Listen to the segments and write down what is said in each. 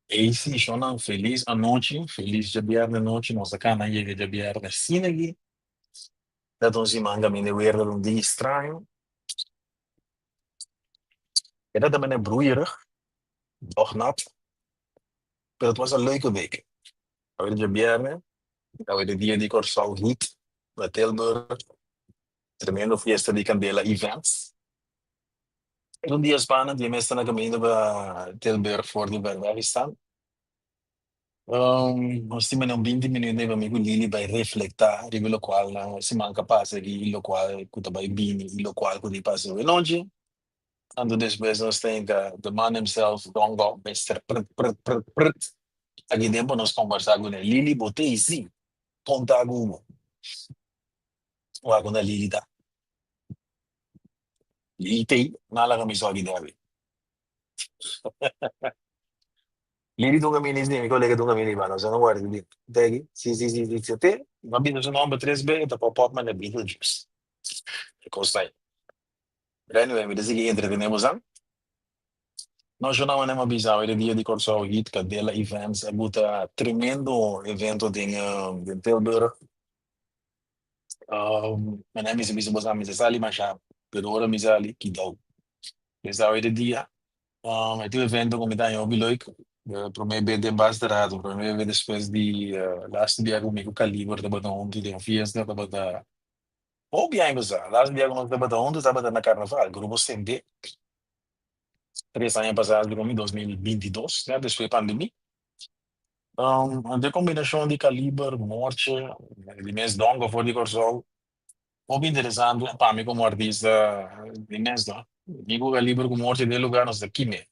Ey si, shonnan, felis anochi, felis djabièrnè nochi, nos a kana yega djabièrnè asina aki. Ta un siman kaminda e weer ta un diki straño. E ta tambe broeierig, dòg nat, pero het was een leuke week. Awe ta djabièrnè, awe ta dia di Kòrsou Heat na Tilburg, tremendo fiesta di kandela events. E un dia spannend, mi mes ta na kaminda pa Tilburg for di Bergweg staan. Nos tin mene un 20 minuut pa mi ku Lily bai reflektá riba lokual nan siman ka pasa aki i lokual ku ta bai bini i lokual ku tin pasa awe nochi. Anto despues nos ta hinka the man himself, Dongo, Mister Prut Prut Prut Prut aki den pa nos kombersá kuné. Lily bo t'ei si, konta ku bo. Wak unda Lily ta. Lily t'ei, nan laga mi so aki den awe. Lily dunga mi nis di mi kolega dunga mi riba nos a warda di Peggy si si si si si te mi a bisa su nomber tres be e ta pop up manera Beetlejuice e kos ta ei pero anyway mi ta sigui entretene bosan nos shona manera mi a bisa awe de dia di Kòrsou Heat Kadela Events a buta tremendo evento den den Tilburg manera mi sa bisa bosan mi sa sali masha pero ora mi sali kidou Des awe de dia E tin un evento ku mi ta haña hopi leuk. Promé be den bas de rato, promé be despues di laatste bia ku mi ku Kaliber tabata huntu den un fiesta tabata hopi aña pasá. Laatste bia ku nos tabata huntu tabata na karnaval, grupo Sendé. 3 aña pasá asina 2022, ya despues pandemia. Anto e kombinashon di Kaliber, Morche, di mes Dongo for di Kòrsou. Hopi interesante pa mi komo artista di mes no. Mi ku Kaliber ku Morchi den lugar nos ta kime.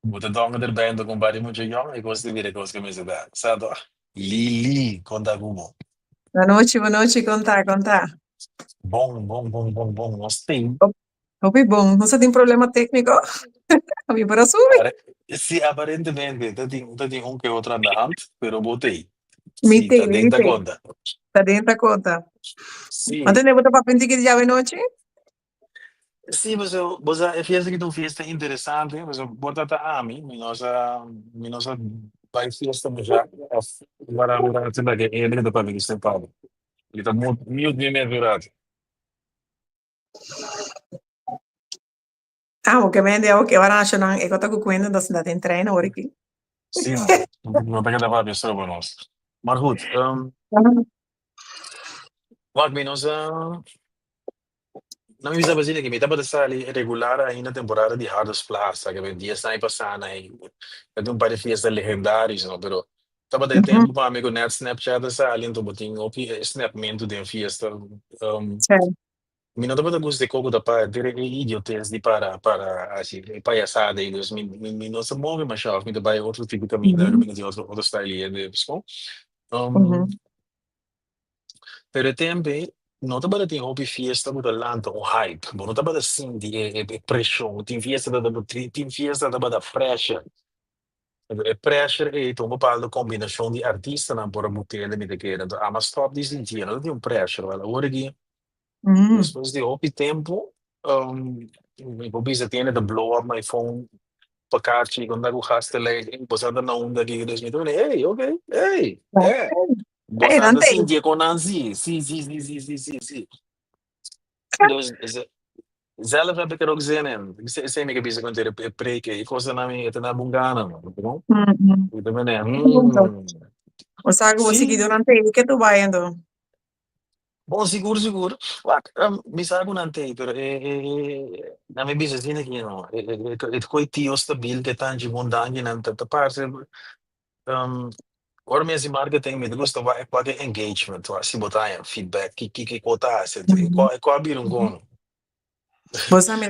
Bo ta donga derbij anto compadre mucha yong e kos ta bira e kos ku mester ta. Sa to? Lili, konta ku bo. Bonochi, bonochi, konta, konta. Bon, bon, bon, bon, bon, nos tin. Hopi bon, nos a tin problema tékniko. Mi por a subi. Sí, aparentemente ta tin un ke otro aan de hand, pero bo t'ei. Mi Sí, t'ei, ta mi den ta t'ei. konta. Ta den ta konta. Sí. Anto bo ta papia un tiki di djawe nochi? Sí, pasobra bo sa e fiesta aki ta un fiesta interesante, pasobra por ta ta ami, mi no sa bai fiesta mucha of wara un rato laga e hende ku ta papia ku Sint Paul. Mi ta mute mi mes un rato. Ah, oke mende, oke, ora nashonan e kota ku kuenta entonces ta den trein awor aki. Sí, no, no ta keda papia solo pa nos. Maar goed, wak mi no sa, no mi bisa asina ki mi tabata sali regular ainda temporada di Harder's Plaza, ke 10 aña pasá na ei, ta un par di fiesta legendaris, no, pero tabata e tempu pa mi ku net Snapchat a sali, anto bo tin hopi snapmentu den fiesta. Mi no tabata gusta e koko ta pa dere e idiotes di para hasi e payasada ei, dus mi no sa move masha of mi ta bai otro tipo kaminda, mi ta tin otro style di hende, sko. Pero e tempu ei no tabata tin hopi fiesta ku ta lanta un hype, bo no tabata sinti e preshon, tin fiesta tin fiesta tabata pressure. E pressure ei ta un bepaalde kombinashon di artistanan por a but'e mi ta kere, anto ama stop di sinti, no ta tin un pressure, wèl awor aki despues di hopi tempu mi por bisa tiene ta blow up my phone pa karchi konta ku gasten lei bo sa ta na unda aki dus mi ta bini hey okay hey eh bo Hey, sa nan ta t'ei. sinti e kon nan si si si si si si si si dus zelf heb ik er ook zin in. Esei mi ke bisa ku henter e preek ei, e kosnan mi e ta na bon gana man, no? Mi ta bini O sa ku bo sigui Sí. durante ei ke tu bai anto? Bon, sigur, sigur. Wak, mi sa ku nan t'ei, pero e nan mi bisa asina aki no, e koe tio stabil ke tanchi bon danki nan ta parse ora mi hasi marketing mi ta gusta wak wak e engagement, wak si bo ta haña feedback ki ki ko ta hasi, e ko a bira un kono. Bo sa mi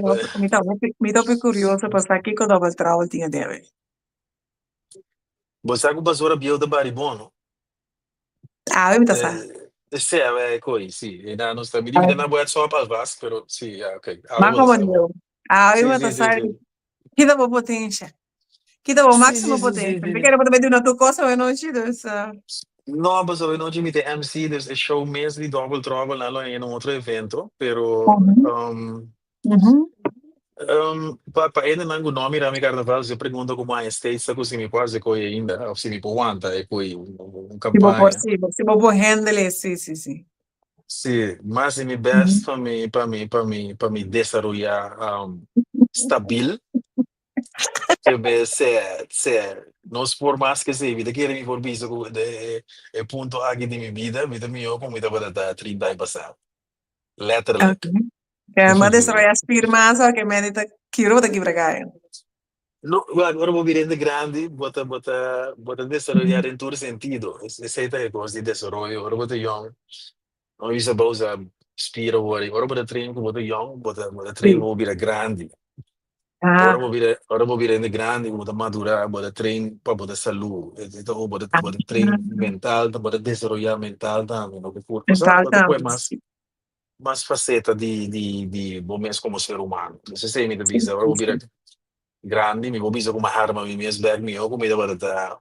ta hopi kurioso pa sa kiko Double Trouble tin debe. Bo sa ku basura bieu ta bari bon, no? Ah, mi ta sa. Sí, a ver, koi, sí. E na nos ta mi di mi ta na buet sop alvast, pero sí, ja, oké. Awe Ma bo ta como sa bon. Dios. Ah, Sí, mi ta sí, sí, sa. sí. Kita bo potensha. Kita bo máximo potensha. Mi kere bo ta duna tur kos awe nochi, dus No, pasobra anochi mi ta MC, dus e show mes di Double Trouble nan lo haña na un otro evento, pero. Pa pa hendenan ku no a mira mi karnaval, si pregunta ku my state ta ku si mi por hasi koi ainda òf si mi por wanta e koi un Si bo por, kampaña. si, si bo por handle, si, si, si. Si, mas di mi best pa mi pa mi pa mi pa mi desaroyá stabil. Ke be se se nos por mas ke esei. Mi ta kere mi por bisa ku e e punto aki di mi bida mi ta mihó ku mi tabata ta 30 aña pasá. Letterlijk. Okay. Ke m'a desaroyá spier mas ora ke mende ta kibra bo ta kibra kaya. No, wak, ora bo bira hende grandi bo ta bo ta bo ta desaroyá den tur sentido. Esei ta e kos di desaroyo. Ora bo ta yòn, no bisa bo usa spier awor. Ora bo ta train ku bo ta yòn, bo ta bo ta train pa bo bira grandi. Ora bo bira ora bo bira hende grandi ku bo ta madurá, bo ta train pa bo ta salú. E ta bo ta bo ta train mental, bo ta desaroyá mental tambe, no ku kurpo. Sa Mental bo ta pone tambe. mas mas faceta di di di bo mes como ser humano. Entonces esei mi ta bisa, ora bo bira grandi mi por bisa cu mi a harma mi mes bek miho cu mi tabata ta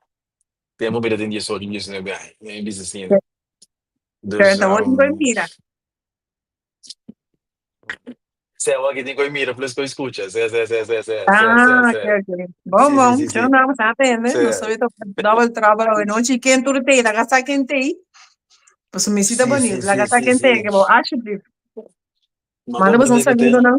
tempo mi ta tin diesocho, diesnuebe aña. Mi bisa asina. Pero Dus ta hopi tin cu mira. Sè awor aki tin cu mira plus cu scucha. Sè sè sè sè sè sè sè Ah, sè. ok, ok. Bon, Si si bon. si Yo si. no vamos a atende. Sè. No soy double trouble hoy noche. Ken tur te? Laga sa ken te? Pues mi cita Si boniet. si Laga si sa si ken te si. que bo alsjeblieft. Ma Manda bo un comprende cu saludo te nan.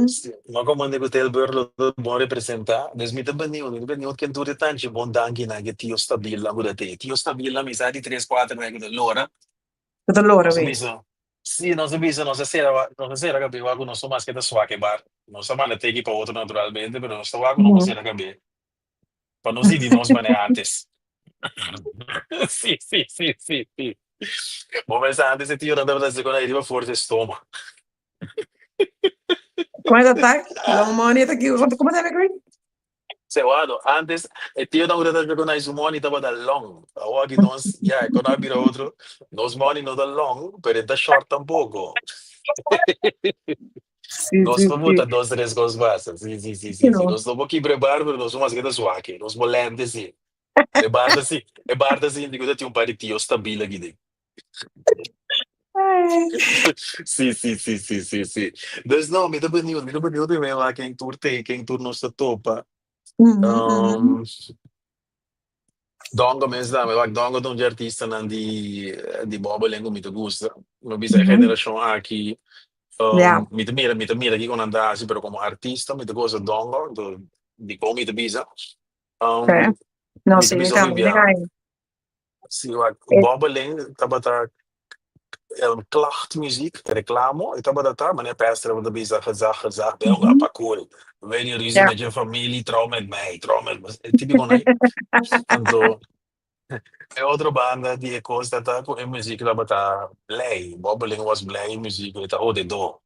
Si, ma comprende cu Tilburg lo ta bon representa. Dus mi ta benieuwd, mi ta benieuwd ken tur e tanchi bon danki na ke tio Stabil nan cu ta te. Tio Stabil nan mi sa di tres cuater nan cu ta lora. Cu ta lora Nos a we. bisa, si nos a bisa, nos a cera wa, nos a cera cabe wak cu nos no mas ke ta swak e bar. Nos a manda teki pa otro naturalmente, pero nos ta wak cu no por cera cabe. Pa nos di di nos manera antes. Sí, sí, sí, sí, sí. Bo mester antes e tio nan tabata haci con ai riba forsa e stoma. Con e ta tak? Long money ta ki, como ta llama? Cewado, antes e tio nan tabata haci con ai su money tabata long. Awor aki nos, ya, con a bira otro, nos money no ta long, pero e ta short tampoco. Sí, Nos sí, por sí. buta dos, tres cos pasa. Sí, sí, sí, sí, sí. No. Nos no por kibra e bar, pero nos por mas keda swak. Nos por lente, sí. E bar ta si, e bar ta sinti ku ta tin un par di tio stabil aki den. Ay. Sí, sí, sí, sí, sí, sí. Dus no, mi ta benieuwd, mi ta benieuwd di wea ken tur t'ei, ken tur nos ta topa. Dongo mes tambe, wak Dongo ta un dje artistanan di di bòbelen ku mi ta gusta. Mi bisa e generashon aki, mi ta mira mi ta mira kiko nan ta hasi, pero komo artista mi ta gosa Dongo, anto dikon mi ta bisa? No, Mi ta sí, mi bisa hopi tambe, mi bia. kai. Sí, wak bòbelen tabata klachtmuziek, reklamo, e tabata ta, manera Pastor tabata bisa, gezag, gezag, ben un apakul, wil je ruzie met je familie, trouw met mij, trouw met me, e típico nai. Anto, e otro banda di e kos ta ta ku e muziek tabata blij, bòbelen was blij muziek, e ta hodedó.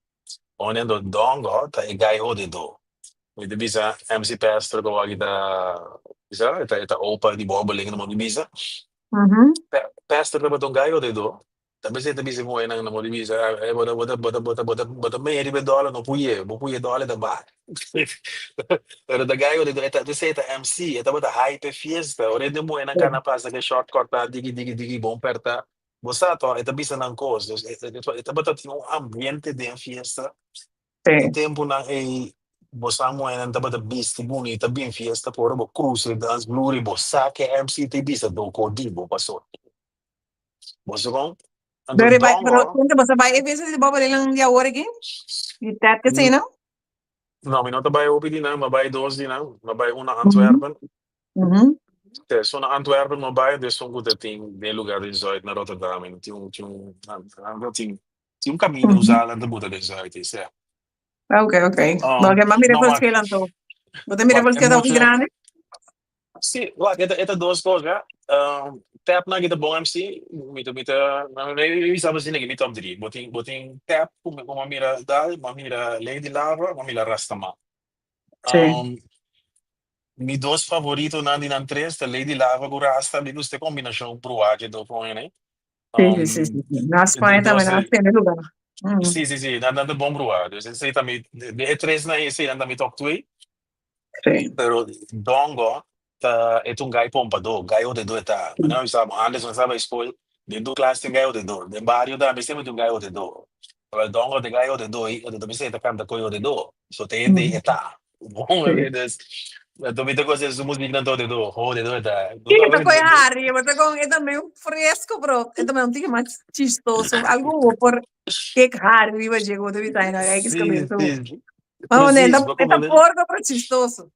Poniendo Dongo ta e guy hodedó. Mi ta bisa MC Pastor ku awor ta bisa, e ta e ta opa di bòbelen na modo di bisa. Pastor tabata un guy hodedó. Ta bisa e ta bisa ku muhénan na modo di bisa, e bo ta bo ta bo ta bo ta bo ta bo ta meye riba e dòler no puye, bo puye dòler ta baha. Pero ta guy hodedó, e ta p'esei e ta MC, e tabata hype e fiesta. Ora e den muhénan kana pasa ku e short kòrtá diki diki diki bon pèrtá. Bo sa tò, e ta bisa nan kos. Dus e e tabata tin un ambiente den fiesta. E tempunan ei bo sa muhénan tabata bisti bunita bin fiesta por ora bo krusa e dansvloer i bo sa ke MC ta bisa doko di bo pasó. Bo sa kon? Anto Pero bai, pero Dongo, kende bo sa bai e fiesta di Bob Dylan di awor aki? Di Ted ke sei no? no, mi no ta bai hopi di nan, mi a bai dos di nan, mi a bai un na Antwerpen. Te esun na Antwerpen mi a bai, anto esun ku ta tin den lugar di Zuid na Rotterdam, i tin un tin un nan tin Tin un caminda usa nan ta buta den Zuid ei, sea. Ok, ok. Bo ke mira No, wak, verschil anto. Bo ta mira wak, e verschil ta hopi mucha, grandi? sí, wak, e ta, e ta dos cos, ya. Tap nan ki ta bon MC, mi ta, mi ta, mi bisa bo asina ki mi top drie. Bo tin, bo tin Tap ku mi, ku mi a mira dal, mi a mira Lady Lava, mi a mira Rastaman. Sí. Mi dos favoritonan di nan tres ta Lady Lava ku Rasta, mi gusta e kombinashon bruá ke do pone nei. Sí, sí, sí, sí, sí. Na De Spaña tambe dos nan tene lugar. Sí, sí, sí, nan ta bon bruá. Dus esei ta mi, de e tres nan esei nan ta mi top twee. Sí. Pero Dongo ta e ta un gai pompadó, gai odedó e ta. Manera mi bisa bo, antes mi tabata bai skol, den tur klas tin gai odedó, den bario tambe semper tin un gai odedó. Wel dongo te gai odedo i odedo mi ta canta coi odedo. So te hende e ta. Bon, dus to mi ta goza su muziek nan odedo. Odedo e ta. Sí, ta coi hari, bo ta con e tambe un fresco, pero e tambe un tiki mas chistoso. Algo bo por kek hari riba dje ku bo ta bisa ay no, ay kis kabes. Sí, sí. Vamos, Precies, e bo ta comprende? porco pero chistoso.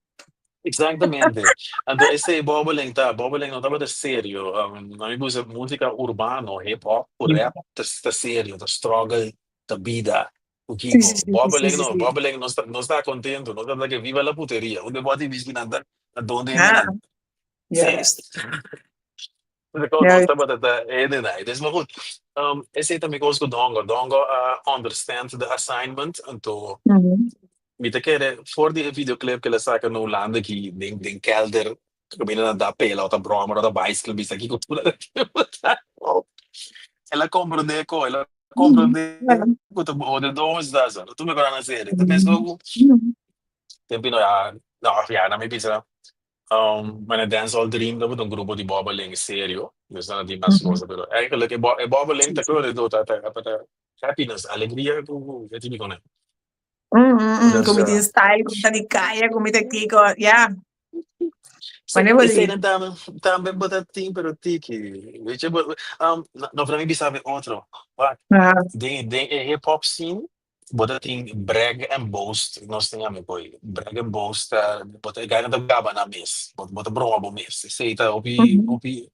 Exactamente. Anto esei bobbeling ta, bobbeling no tabata serio. A mi gusta música urbano, hip hop, ku rap ta, ta serio, ta struggle, ta bida, ku Sí, kiko. sí, sí, sí, sí, Bobbeling sí, no, sí. bobbeling nos ta, nos ta contento, nos ta ke viva la puteria. Un de boti whisky nan ta, na donde hende Ah, nan. juist. Sí. Nos Juist. tabata ta hende nan. Dus maar goed, esei ta mi kos ku Dongo. Dongo a understand the assignment, anto Mi ta kere for di e videoclip ku el a saka na Hulanda aki den den kelder kaminda nan ta pela o ta bròmer o ta bicycle bisa kiko tur nan ta El a komprondé ko el a komprondé ku ta bo de don esta sa tur mi kora na seri ta pensa ku tempu no ya no ya nan mi bisa Mane Dancehall Dream tabata un grupo di bòbeleng serio dus nan a tin mas cosa pero eigenlijk e e bòbeleng ta kore do ta ta ta happiness alegria ku ku e tin di kone. Ku Dus mi tin style, ku mi ta di kaya, ku mi ta kiko, ya. Sí, Wanneer bo di? esei nan tambe tambe bo ta tin pero tiki weet je bo no pero mi bisa bo otro wak den den e hip hop scene Bo ta tin brag and boast, nos tin ami koe brag and boast ta bo ta e gainan ta gaba nan mes, bo bo ta broma bo mes, esei ta hopi hopi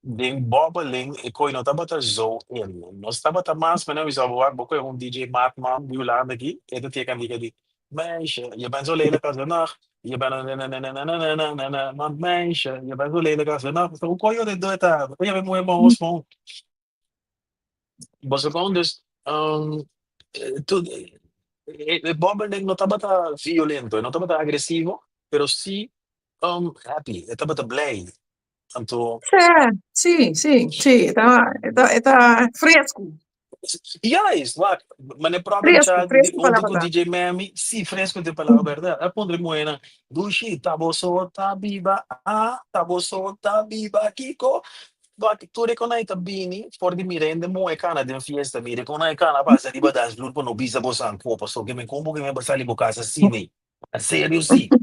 den bòbelin e koe no tabata zo in, nos tabata mas mene bisa bo wak bo koe un DJ Maatman di Hulanda aki e ta tin e kantika di meisje je bent zo lelijk als de nacht, je bent nananananananana want meisje je bent zo lelijk als de nacht, un koe yo den ta, bo ta yama e muhe mahos mon. Boso kon dus tu e bòbelnan no tabata violento, e no tabata agresivo, pero sí happy, e tabata blij. Anto. Sí, sí, sí, e ta e ta e ta fresku. Juist, wak, mane Problem Fresku, Child di fresku huntu palabra ku ta. DJ Mammy, sí, fresku ta e palabra bèrdat. A puntra e muhénan, Dushi, ta bo so ta biba? Ah, ta bo so ta biba? Kiko? Wak, tur e konai ta bini for di mira hende muhe kana den fiesta, mira e konai kana pasa riba dansvloer pa no bisa bosan ko, pasobra ke men kon bo ke men sali bo kas asina ei? Na serio si.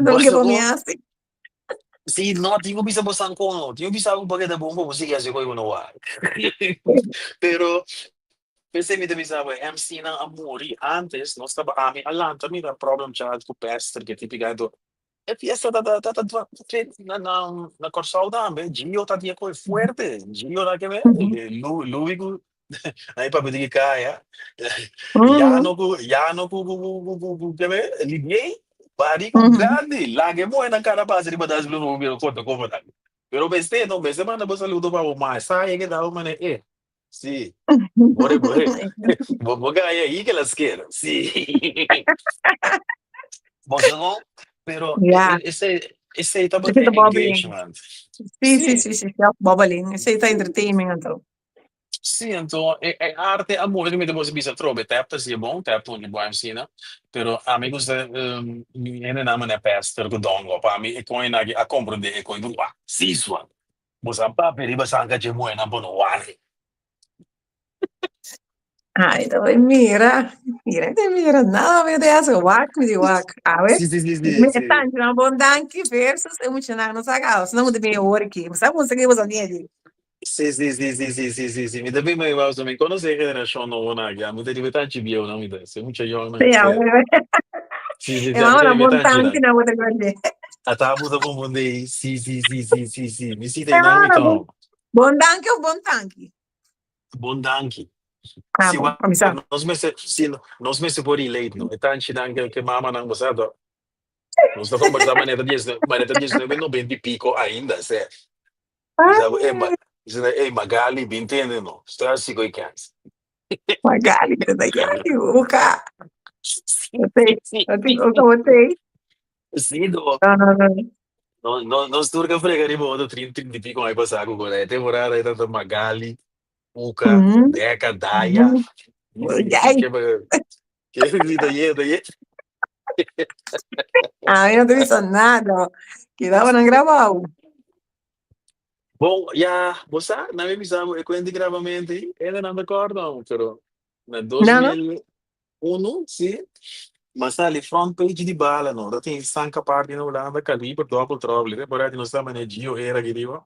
Don ke Boso bo mi kon? hasi. Si no tin ku bisa bosan ko no, tin ku bisa ku pa keda bon pa bo sigui hasi koi ku no wak. Pero p'esei mi ta bisa bo e MC nan a muri antes nos taba ami a lanta mira Problem Child ku Pester ke típica anto E fiesta ta ta ta ta na na na Kòrsou tambe Gio ta di e koi fuerte Gio ta keme Lu Louis ku nan e papia di ki kaya Yano ku Yano ku ku ku ku ku keme Libiey bari ku grandi laga e muhé nan kana pasa riba das blue bo bira konta komo nan pero mester no mester manda bo saludo pa bo ma sa e keda bo mane e Sí, more more bo bo gaya ahí que las quiero. Sí. Boso no, pero Ja. ese ese tabata Esei ta bòbelin. engagement. Sí, sí, Sí. sí, sí, ja, bòbelin. Esei ta entertainment anto. Sí, anto e e arte a move mi ta boso bisa atrobe tap ta siña bon, tap ta un di bo MC nan, pero ami gusta mi hende nan manera Pastor ku Dongo, pa mi e koe nan aki a komprende e koe brua, sí sua. Bo sa papia riba sanka dje muhénan bo no wak. Ay, ta bai mira. Mira te mira. Nada mi te hace wak, mi di wak. Awe. Sí, sí, sí, sí, Mi sí. tanchi nan bon danki versus e muchanan no sa ka. Osnan ku ta bin awor aki. Mi sa ku sa ki bo sa ni di. Sí, sí, sí, sí, sí, sí, sí, sí. Mi ta bin mai wak, mi konosé e generashon nobo nan aki. Ami ta riba e tanchi bieu nan mi ta. Se mucha yòn nan. Sí, Sí. awe. Sí, sí, E sí, ami mama ta nan riba e bon tanchi tanki nan. nan bo ta riba dje. Ata bo ta konfundí. Sí, sí, sí, sí, sí, sí. Mi sita E einan mama mi nan bon ton. bon danki of bon tanki? Bon danki. Ah, Si bon, wak pa mi sa. nos mester si nos mester por relate no. E tanchinan ke ke mamanan bo sa to. Nos ta kombersá manera dies manera diesnuebe nobenta i piko ainda sef. Bisa bo ey ma bisa nan ey Magali bin tende no. Sta hasi ku e kèns. Magali ta ta yaki uka. Otei, otei, uka otei. Si do. No, no, no. No no nos tur ka frega riba otro trinta trinta i piko aña pasá ku ku e temporada ei tabata Magali, Uka, Deka, Daya. Si si Ay. ke ke si ta ye ta ye. Ami no ta bisa nada. Keda bo nan grabao. Bon, ya, bo sa, nan mi bisa bo e kuenta di grabamentu ei, e nan ta kòrda aun, pero na dos No, no. mil unu, si, m'a sali front page di Bala, no, ta tin Sanka Party na Hulanda, Kaliber, Double Trouble, e temporada di nos ta mane Gio Era aki riba.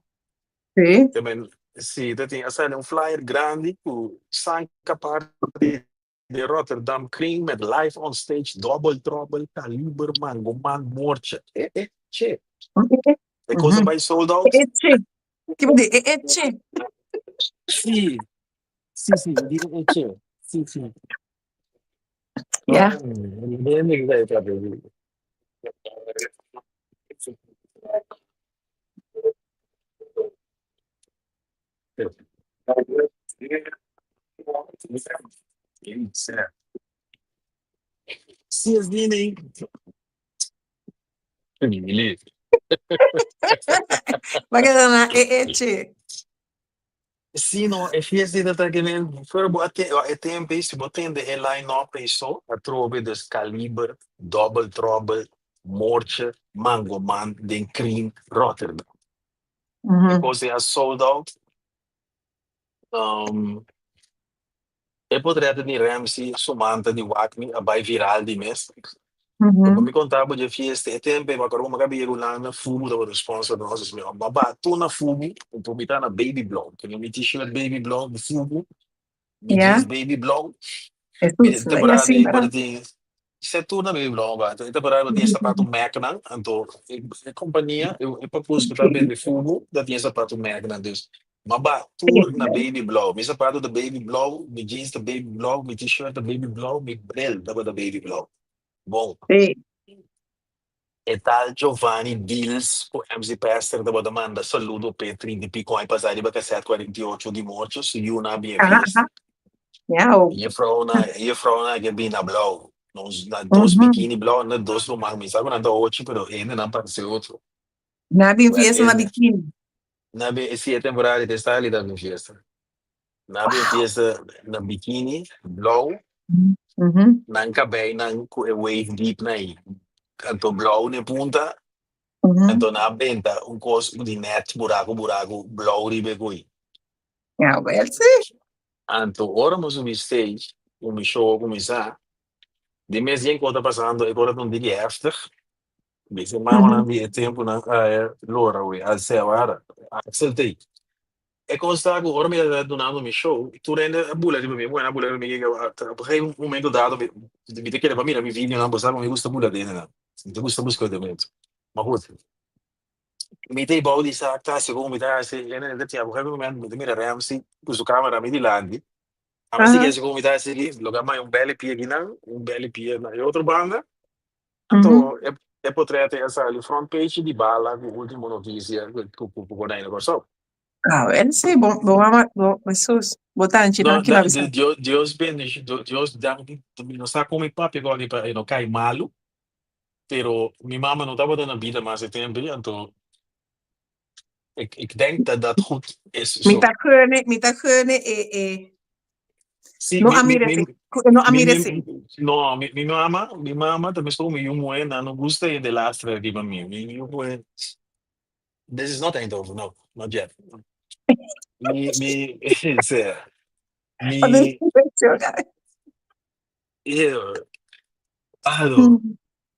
Sí. Te men, si, ta tin, a sali un flyer grandi ku Sanka Party De Rotterdam Kring met live on stage Double Trouble, Kaliber, Mango Man, Moortje. E e che. E kos a bai sold out. E e che. Ki bo di? E e che. Sí. Sí, sí, mi di e e che. Sí, sí. Ja. Hende ki sa e papia di. Si es di nei. Ba keda na e e che. Si no, e fiesta ta ta kenen fuera bo a te e tempo ei si bo tende e line up ei so atrobe dus Kaliber, Double Trouble, Moortje, Mango Man den Kring Rotterdam. E kos ei a sold out. E potret di Ramsey su manta di wak mi a bai viral di mes. Como mi conta bo dje fiesta e tempo ei mi acorda como mi a yega Hulanda Fubu tabata sponsor nos dus mi a ba tur na Fubu enton mi ta na baby blauw tene mi t-shirt baby blauw di Fubu mi jeans baby blauw mi Jesus, temporada así ei bo ta tin Se tur na baby blauw ba e temporada bo tin e sapatu Mac nan anto e compania e papus ku ta bende Fubu ta tin e sapatu Mac nan dus Ma ba tur na baby blauw. Mi sapato ta baby blauw, mi jeans ta baby blauw, mi t-shirt ta baby blauw, mi bril tabata baby blauw. Bon. Sí. E tal Giovanni Diels ku MC Pester tabata manda saludo p'e 30 i piko aña pasá riba kasèt 48 di Morcho, su yunan a bin e fiesta. Ja, ook. E juffrouwnan, e juffrouwnan ke bin na blauw. Nos na dos bikini blauw, na dos ruman. Mi sa ku nan ta ochi, pero hendenan parse otro. Nan a bin Well, fiesta na e. bikini. Na bin si e temporada di festa li ta bin fiesta. Na bin fiesta na bikini blou, nan kabei nan ku e wave deep na ei. Anto blou na e punta, anto nan a benta un kos di net buraku buraku blou riba e kui. Ja, wel si. Anto ora mi subi stage ku mi show a kuminsá, di mes dien ku ta pasando e kos ta un diki heftig. Bisa mamanan di e tempunan a lora we a sewara Axel tei. E kos ta ku ora mi ta dunando mi show tur hende a bula riba mi bueno a bula riba mi op een gegeven momento dado mi mi ta kere pa mira mi videonan bo sa ku mi gusta bula den nan mi ta gusta buska elemento ma goed mi ta bou di sak ta hasi kon mi ta hasi hende ta tin op een gegeven momento mi ta mira Ramsey ku su camera mi dilanti ami sigui hasi kon mi ta hasi aki loke a maya un bèl'i pia akinan un bèl'i pia na e otro banda. Anto e e potret ei a sali front page di Bala ku Ultimo Noticia ku ku ku por na Kòrsou. Ah, wel sí, bo bo mama, bo Jesus, bo tanchi No, nan ki da, m'a bisa. Dios, Dios bendici, Dios danki, mi no sa kon mi papia ku aki pa e no kai malu, pero mi mama no tabata na bida mas e tempu ei, anto ik, ik denk dat dat goed is Mi zo. ta gunne, mi ta gunne e e Sí, no mi, a mi, mira mi, esei, ku e no a mi, mira mi, esei. no, mi, mi mama, mi mama ta mester mi yu muhé, nan no gusta e de lastre riba mi. Mi yu muhé, this is not Eindhoven, no, not yet. Mi, mi, sea, mi, ew, ado,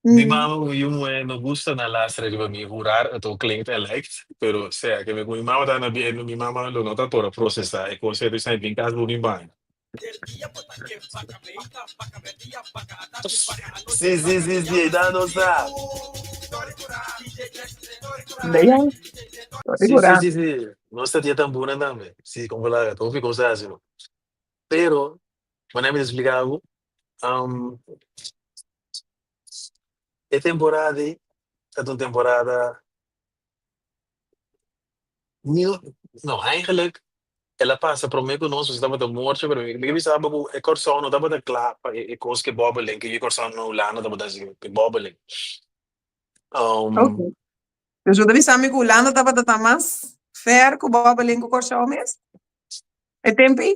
Mi mama ku mi yu muhé no gusta na lastra riba mi, hoe raar het ook klinkt en lijkt, pero sea ke mi ku mi mama ta na biendo mi mama lo no ta por a prosesá e kos ei, dus nan bin kas duna mi baño. Sí, sí, sí, sí, ei da nos sa. Sí, sí, sí, sí, nos ta tia tambuna tambe, sí, kon palabra, ta hopi kos ta hasi no. Pero, manera mi ta splika bo, E temporada ei ta un temporada no, no eigenlijk el a pasa prome ku nos, nos tabata morto pero mi ke bisa bo ku e Kòrsou no tabata kla pa e kos ku e bòbeling ku e Kòrsou na Hulanda tabata hasi ku e bòbeling. Ok. Dus bo ta bisa mi ku Hulanda tabata ta mas fèr ku bòbeling ku Kòrsou mes e tempu ei?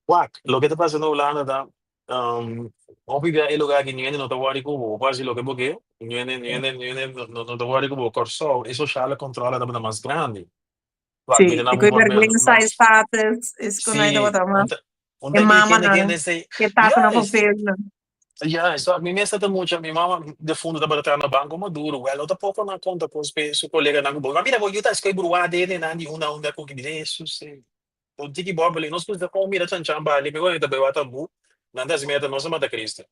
Wak, loke ta pasa na Hulanda ta, hopi bia e lugar aki niun hende no ta wòri ku bo, bo por hasi loke bo ke, niun hende, niun hende, niun hende no ta wòri ku bo. Kòrsou e sosiale kòntròl tabata mas grandi. Wak, Sí, mira e nan ku e por me vergüenza no e status, es ku nan sí, tabata mas un ta un e ta kende mamanan, kende esei. e tatanan Juist, vervelend. juist. Wak, mi mes ta mucha, mi mama defunto tabata traha na Banco Maduro. Wel, no ta poko nan konta kos pe su koleganan ku bo. Ma mira bo yu ta escoge bruá dede nan di unda unda ku ki Jesus. Un tiki bòbele, nos kusa kon mira chanchan bali, mi ta bai wak tambú, nan ta hasi meta nos a mata Cristo.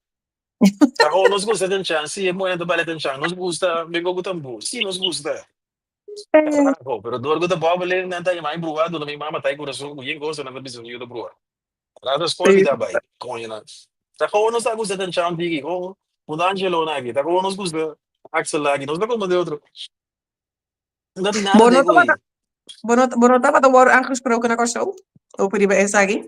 Ta ho nos gusta chanchan, si e muhé ta bali chanchan, nos gusta mi ku tambú, si nos gusta. Carajo, pero dor ku ta bòbele nan ta yama bruha, duna mi mama ta e kurason ku yen gosa nan ta bisa mi yu ta bruha. Nan ta skol mi ta bai, koño nan. Ta ho nos ta gusta chanchan tiki, ho un Angelo na aki, ta ho nos gusta Axel aki, nos ta komo de otro. No tin nada Bo no de tabata, koe. bo no, bo no tabata wòrdu aangesproken na Kòrsou over riba esaki?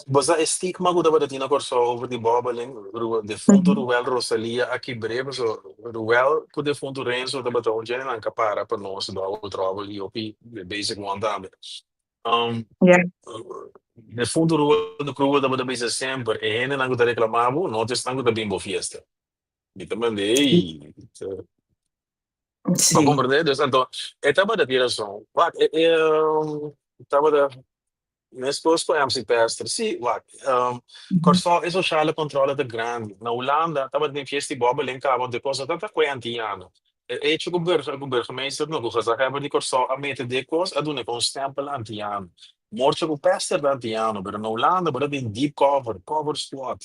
Bo sa e stigma ku tabata tin na Kòrsou over di bòbeling, Ru, defuntu Ruel Rosalia a kibr'é, paso Ruel ku defuntu Renzo tabata un djenenan ka para pa nos double trouble i hopi basic one tambe. Um, Ja. defuntu Ruel de Kruger tabata bisa semper, e hendenan ku ta reklamá bo no ta esnan ku ta bin bo fiesta. Mi ta manda, ey, Bo Sí. comprende? Dus anto, e tabata tin razon. Wak, e, e, um, tabata meskos ku MC Pester. Sí, wak, um, Kòrsou e sociale controle ta grandi. Na Hulanda tabata tin fiesta di bòbelin kaba, anto e kos no tabata kue antiano. E hecho ku burger, ku burgemeester, no, ku gezaghebber di Kòrsou a mete den e kos, a duna e kon stempel antiano. Morcho ku Pester ta antiano, pero na Hulanda bo ta tin deep cover, cover squad,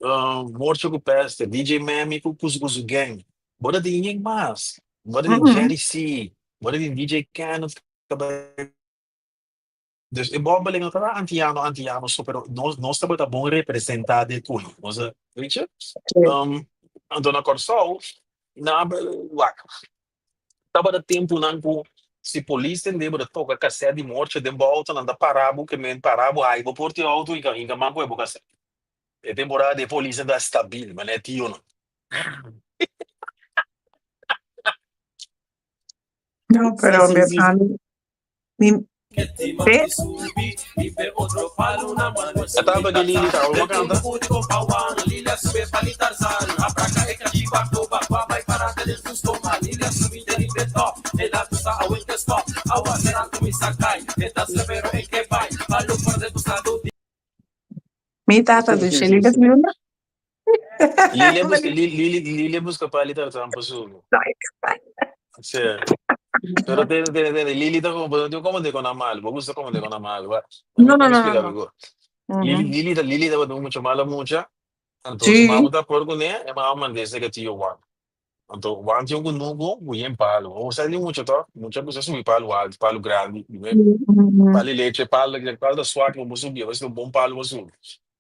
um, Morcho ku Pester, DJ Memmy ku Kuzu Kuzu Gang. Bo ta tin yen mas. Bo ta tin Jerry C. Bo ta tin DJ Kenneth ta bai. Dus e bòbelin no tabata antiano antiano so, pero nos nos tabata bon representá den koe. Nos a, weet je? Um, anto na Kòrsou, na wak, tabata tempunan ku si polis tende bo ta toka kasèt di morcha den bo outo, nan ta para bo, ke men para bo, hai bo por tin outo i hinka man ku e bo kasèt. E temporada e polisnan ta stabil, manera tionan. No, Sí, pero sí, mi, sí. a mi, mi, te, Etapa di Lili ta oma canta. Mi tata Sí, dushi, sí, sí, Lili sí. Luna. Lili a busca, Lili, Lili, Lili a busca pa li Tarzan pa subi. Sí. Pero tene, tene, tene. Lili ta como, pero como de con amal. Bo gusta como de con amal. Wa. Let No, me, no, let me no, no, explica no. algo. Lili, Ujú. Lili, ta- Lili tabata un mucha mala mucha. Anto su Sí. mama ta acuerdo con e, e mama mand'é cerca tío Juan. Anto Juan tin un kunuku ku yen palu. Bo sa di mucha to? Mucha ku sa subi palu altu, palu grandi. Ujú. Palu di leche, palu, palu ta swak, bo subi, bo un bon palu bo subi.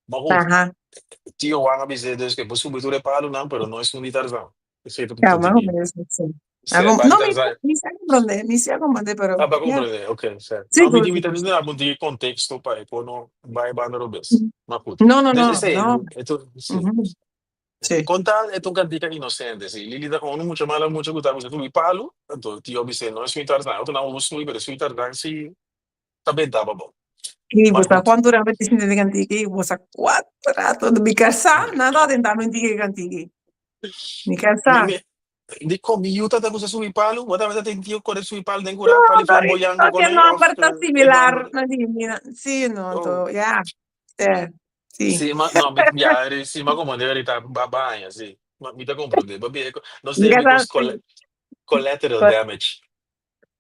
Ma goed, Ajá. tio Juan a bis'é dus ke bo subi tur e palunan, pero no esun di Tarzan. Esei ta Ja, ta más o tiki. menos, sí. Se Algo, pali no, mi, Tarzan. mi sé comprender, mi sé comprender, pero Ah, pa ya. comprende, ok, se. No, mi Sigur, di mi ta sigur. duna un tiki contexto pa e por no bai banda robes. Ma goed. No, no, Dus no, esei, no. e tu, si. Ujú. Sí. Con tal e ta un cantica inocente, si. Lili ta con un mucha mala mucha cu ta bisa subi palu, anto tio a bis'é, no esun Tarzan, otro nan bo subi, pero esun Tarzan si ta benta pa bo. Y Ma bo sa goed. cuanto rato ti sinti den cantiki? Bo sa cuanto rato mi casá nan ta tenta mi tiki cantiki. Mi Mi, casá. mi, di con mi yu ta ta gusta subi palu? Bo tambe ta tin tio core subi palu den cura, No, pali to flamboyant cu to que cone of nomber ta e similar nomber. na di mi. Sí, no, Oh. to ya. Eh, sí. Sí, ma no, mi ya, sí, ma como de ahorita ba baña, sí. Ma, mi ta comprende. Ba bien, no Mi sé, casá because sí. collateral damage.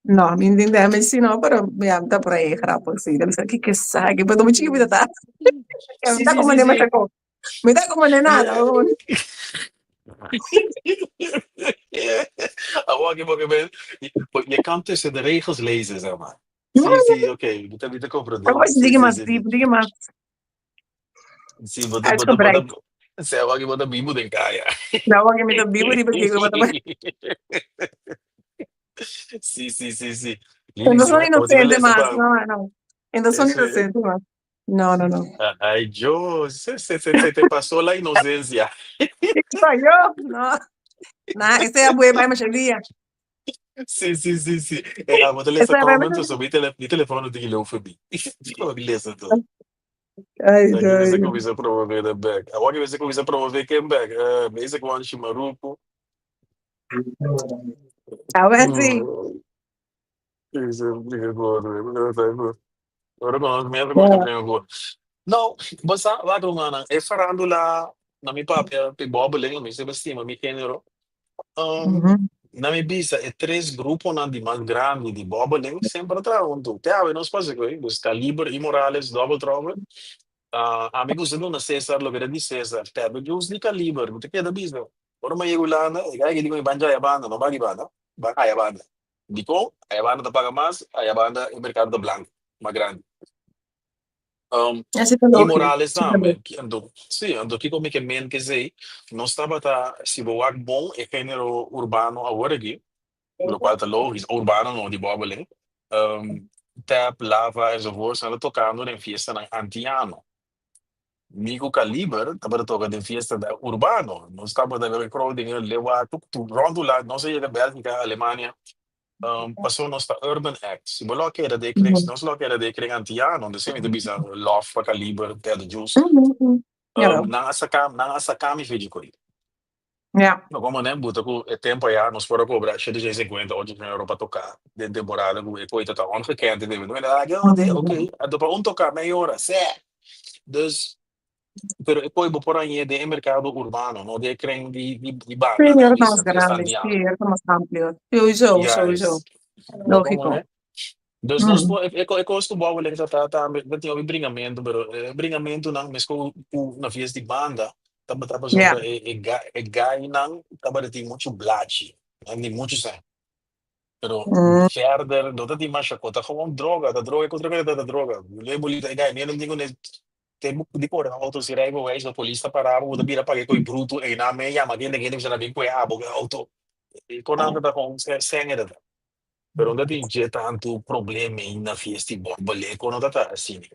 No, mi no damage sí no, pero ya ta por ahí grappig sí. Debe ser que que sabe, pero mucho que ta. Mi Sí, ta sí, como sí, ne sí. macho. Mi ta como ne nada. Awor aki porque me, je kan tussen de regels lezen, zeg maar. Sí, sí, oké, mi ta, mi ta comprende. Awor Sí, digi sí, mas sí, diep, sí. digi mas Sí, bo ta, bo ta, bo ta, uitgebreid. sí, awor aki bo ta bibu den kaya. Awor aki mi ta bibu riba digi, bo ta Sí, sí, sí, sí. Lili, Entonces si son bo bo tin inocentes lesa mas. pa No, no. Entonces son ese. inocentes mas. No, no, no. Ay, yo, se, se, se, se te pasó la inocencia. Soy yo? No. Nah, ese ya voy a dia. Sí, sí, sí, sí. Eh, ah, bo ta lesa Ese ya voy comments, so mi tele, mi telefono tin leu for mi. Bo lesa to. Ay, Aki mester ay. cuminsa promove de bek. Awor aki mester cuminsa promove ken bek? Eh, basic one Shimaruco. A ver, sí. Ora ku nos mesa ku bringa ku. No, bo sa wak rumannan, e farandula na mi papia pi bòbeling, mi siempre stima mi género. Na mi bisa e tres gruponan di mas grandi di bòbeling semper a traha huntu. Te awe nos pasa ku ei, dus Kaliber i Morales, Double Trouble. Ami gusta duna Cesar loke ta di Cesar. Pèrdè Jules di Kaliber, mi ta keda bisa. Ora mi a yega Hulanda, e guy ki di ku mi ban djaya banda, no ban di banda, ban haya banda. Dikon? Aya banda ta paga mas, aya banda e merkado ta blanku, mas grandi. Esei ta I lógiko, Morales esei ta tambe. lógiko. Anto, sí, anto kiko mi ke men kesei, nos tabata, si bo wak bon e género urbano awor aki, lokual ta lógiko, urbano no, di bòbelen, Tap, Lava enzovoorts, nan ta tokando den fiestanan antiano. Mi ku Kaliber tabata toka den fiesta da urbano. Nos tabata den e crowd den e lewa tuk tuk rond ula. Nos a yega Belgica, Alemania. Paso nos ta urban act. Si bo lo a keda den e kring, si nos lo a keda den e kring antiano, desi mi ta bisa love pa Kaliber, Ted Juice. Nan a saka, nan a saka mi fechi koe. Ja. No como nen buta cu e tempo aya nos por a cobra shete shei cincuenta, ocho shen euro pa toca den temporada cu e coita ta ongekend en debe. Ah, yo, ok, anto pa un toca mei ora, sè. Dus, pero e coi bo por hañ'é den e mercado urbano, no den e kren di, di, di Sí, banda, nan era bisa, mas fiesta grande, sí, antiano. era mas amplio. Sowieso, sowieso. Juist. No como Lógico. nen. Dus nos Mm. por, e, e cos cu bo a wele ta tambe, ta tin hopi bringamentu, pero e bringamentunan mesco cu na fiesta di banda, tabata Ja. pasobra e, e, e gainan tabata tin muchu blachi, nan tin muchu sèn. Pero Mm. verder no ta tin masha cos, ta gewoon droga, ta droga, e contra ta ta droga. Lei bolita e gai, mi no tin cu ne te di kore auto si rijbewijs, of polis ta para bo, bo ta bira paga e coi bruto, einan me yama kende kende bisa na bin kue abo ku e auto. E konan ta ta gewoon sèn e ta ta. Pero no ta tin dje tantu problema ei na fiesta i bòbele ku no ta ta asina.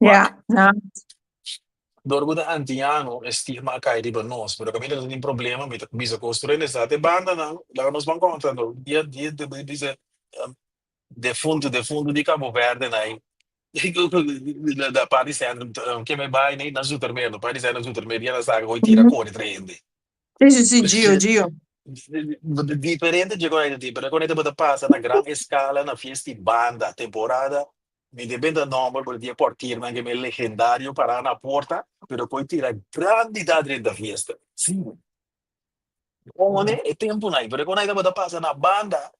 Ja, Wak, ja. dor ku ta antiano e stigma a kai riba nos, pero kaminda ta tin problema mi ta bisa kos tur hende sa te bandanan laga nos ban konta anto dia dia ta bisa defuntu defuntu di Cabo Verde na ei na parti centrum ke mi bai na Zoetermeer no parti centrum Zoetermeer dia nan saka hoy tira kore tra hende. Sí, sí, sí, Gio, Gio. Diferente dje con tin, pero con tabata pasa na gran escala na fiesta y banda, temporada, mi ta benta nomber pero tin e portiernan ke mi legendario para na porta, pero por tira grandi ta drenta fiesta. Sí. Pone e temponan, pero con tabata pasa na banda,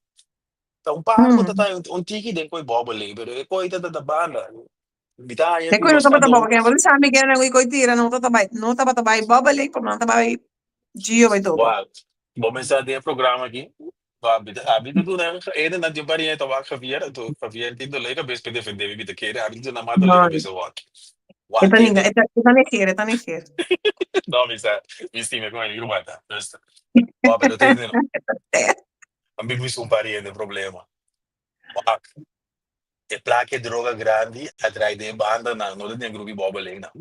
ta un par ku ta ta un tiki den koi bòbele, pero e koi ta ta banda. Mi ta haña E ku koi no nos ta tabata dor. bòbele, bo sa mi kende ku koi tira no tabata bai, no tabata bai bòbele, pero nan tabata bai Gio bai topa. Wak, bo mester den e programa aki. Wak, mi ta abi ta duna ene nan tin un pariente ta wak Javier, anto Javier tin dolé kabes pa defendé mi, mi ta kere abi ta duna mas dolé No, kabes a wak. e Wak ta ninga, kende. e ta, e ta neger, e ta neger. No, mi sa, mi stima ku mi ruman ta. Dus, wak, pero tende no. A mi bisa un pariente problema. Wak. E plaka e droga grandi a trai den e bandanan, no ta den grupi bòbelingnan.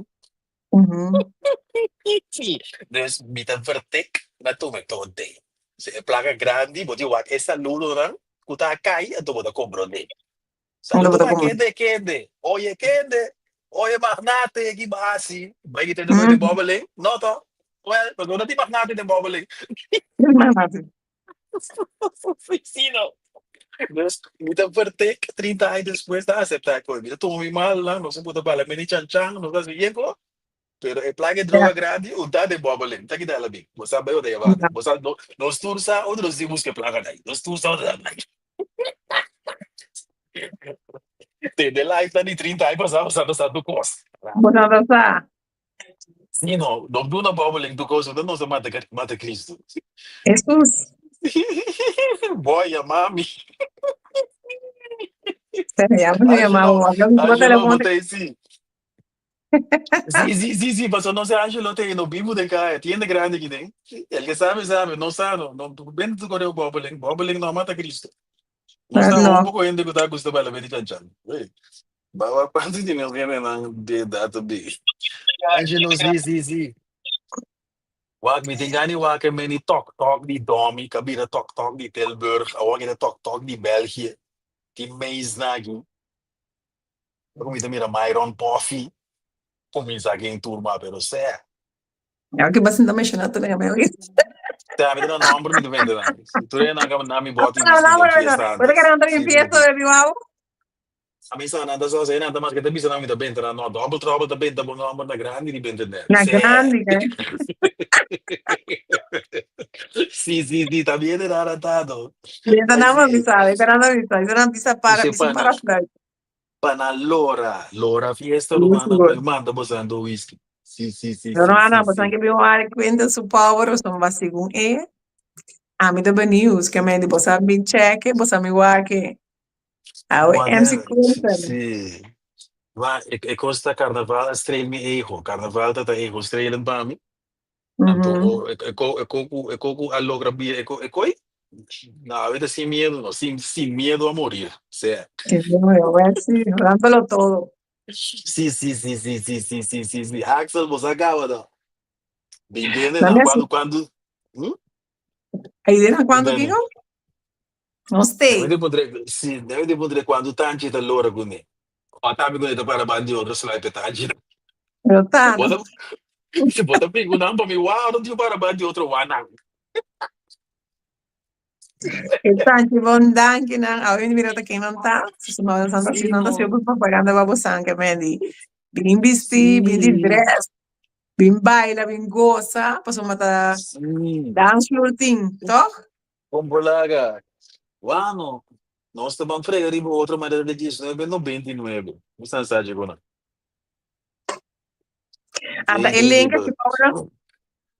Sí, dus mi ta vertek na tuma e tonte. Si e plaka grandi, bo tin wak e saludonan ku ta kai, anto bo ta komprondé. Anto bo Saludo ta pa komprondé. kende, kende. Oye kende, oye magnate ki bo hasi? Bai kita den den bòbeling? No to. Wèl, pasobra no tin magnate den bòbeling. Magnate. Sí, no. Dus, mi ta vertek 30 aña despues ta acepta koe. Mi ta tuma mi malnan, nos a buta bala mini chan chan, nos a hasi bien ko. Pero e plan e droga grandi, un ta den bòbelin. Ta kita ala bin. Bo sa bai ota yabanda. Bo sa, no, nos tur sa unda nos tin buska e plaka dai. Nos tur sa unda ta bai. Tende live ta di 30 aña pasá, bo sa ta sa tur kos. Bo sa ta sa. Sí, no, no duna bòbelin tur kos, unda nos a mata, mata Cristo. Hesus. Boy, yama mi. Pero ya bo no yama Angelo, bo, bo Angelo, telefon bo ta ei sí. Sí, sí, sí, sí, pasobra nos Angelo ta ei, no bibu den kaya, tienda grandi aki den. El ke sabe, sabe, no sa no, no bende tu koreo bòbelin, bòbelin no a mata Cristo. Nos ta No. un poko hende ku ta gusta baila bende chanchan. Wey, bawa kuantu di nos hendenan di edat ta bi. Angelo, sí, sí, sí. Wak, mi tin gana di wak e meni tok tok di Domi, ka bira tok tok di Tilburg, awor ki ta tok tok di België. Tin meisnan aki. Ora mi ta mira Myron Poffi kuminsá gen turma pero sè. Ya ke bo sinta menshoná tur e. Te ami ta na nomber mi ta vende nan. Si tur e nan ka manda mi boti Na whisky den nomber fiesta Bo ta antes. kere entra den Si, si, fiesta si. bebi wou? Ami sa nan ta sa sa nan ta mas ke ta bisa nan mi ta benta nan no. Double trouble ta benta bo nomber na grandi di benta net. Na Sè. grandi ke. Si, si, si, ta bien de nada tato. Benta Ai nan si. bisa, benta nan bisa. Bisa nan bisa para, Dice bisa pa para na fluit. pa na lora, lora fiesta Sí, rumana sigur. pa manda bo santo whisky. Si, si, si, No, si, no, si, no, bosan si. ke bin wak cuenta su power, son ba segun e. Ami ta benieuwd, ke men di bosan bin check, bosan mi wak. Awe MC Wanneer, Quinten. si. Ma e, e kos ta karnaval a streel mi ego. Karnaval ta ta ego strelend pa mi. Anto o e, e, ko, e ko ku e ko ku a logra bira e ko e koi. No, awe ta sin miedo no, sin sin miedo a morir. Sea. Que no, yo voy así, dándolo todo. Si, si, si, si, si, si, si, si, si. Axel, bo sa kaba no. Bin tende Dame nan así. cuando cuando hm? Ahí de cuando Bin Kiko? No Debe stay. di puntre, si, debe di puntre cuando tanchi ta lora cune. O tambe cune ta para bandi otro slai pe tanchi. Pero ta, Bo no. ta, si bo ta pingu nan pa mi, wow, no tin para bandi otro wanan. E tanchi bon danki nan. Awe mi mira ta ken nan ta. Si no nan si Sí, nan ta haciendo no. propaganda pa bosan ke men di bin bisti, bin di Sí. dress, bin baila, bin goza, pasobra ta Sí. dansvloer tin, toch? Kompolaga. Wano, nos ta ban frega riba otro manera di 1999. Mi san sa dje ku nan. Ata Dei e dei link riba. aki Paula.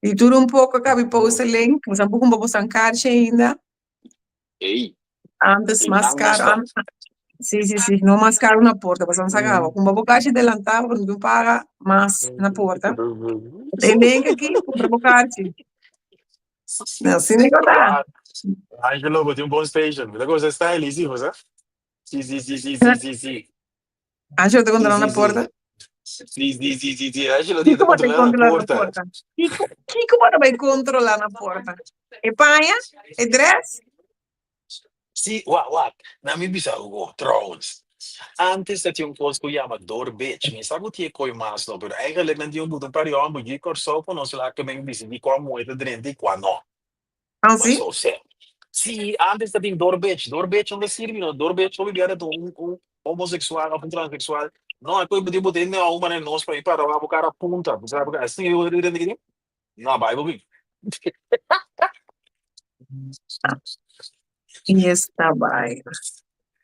Di tur un poko kabi post e link. Bosan por kumpra bosan karchi ainda. Ey, Antes ey mas nan nos karo. ta. An si, si, si. No mas karo na porta. Bosan sa kaba. Kumpra bo karchi delantá pa no paga mas na porta. E link aki, kumpra bo karchi. Asina ku ta. Angelo, bo tin un bon station. Bo ta goza style, easy, bo sa? Si, si, si, si, si, si, si. Angelo ta Si, controla si, na si. porta. Si, si, si, si, si. Angelo di Kiko ta bo ta controla na controla na porta. porta? Kiko, kiko bo ta bai controla na porta? E paña? E dress? Si, wak, wak. Na mi bisa bo, trouwens. Antes ta tin un kos ku yama doorbitch. Mi sa ku tin e koi mas no, pero eigenlijk nan tin un buta un par di hòmber di Kòrsou ku nos laga men disidí kua muhé ta drenta i kua no. Ah, si? Paso se. Si, antes ta tin doorbitch. Doorbitch no ta sirbi no. Doorbitch hopi biaha ta un un homoseksual òf un transeksual. No, e koi bo tin bot'é neon manera nos pa i para wak bo kara punta. Bo sa bo asina yo drenta kini? No, bai bo bin. I esta bai.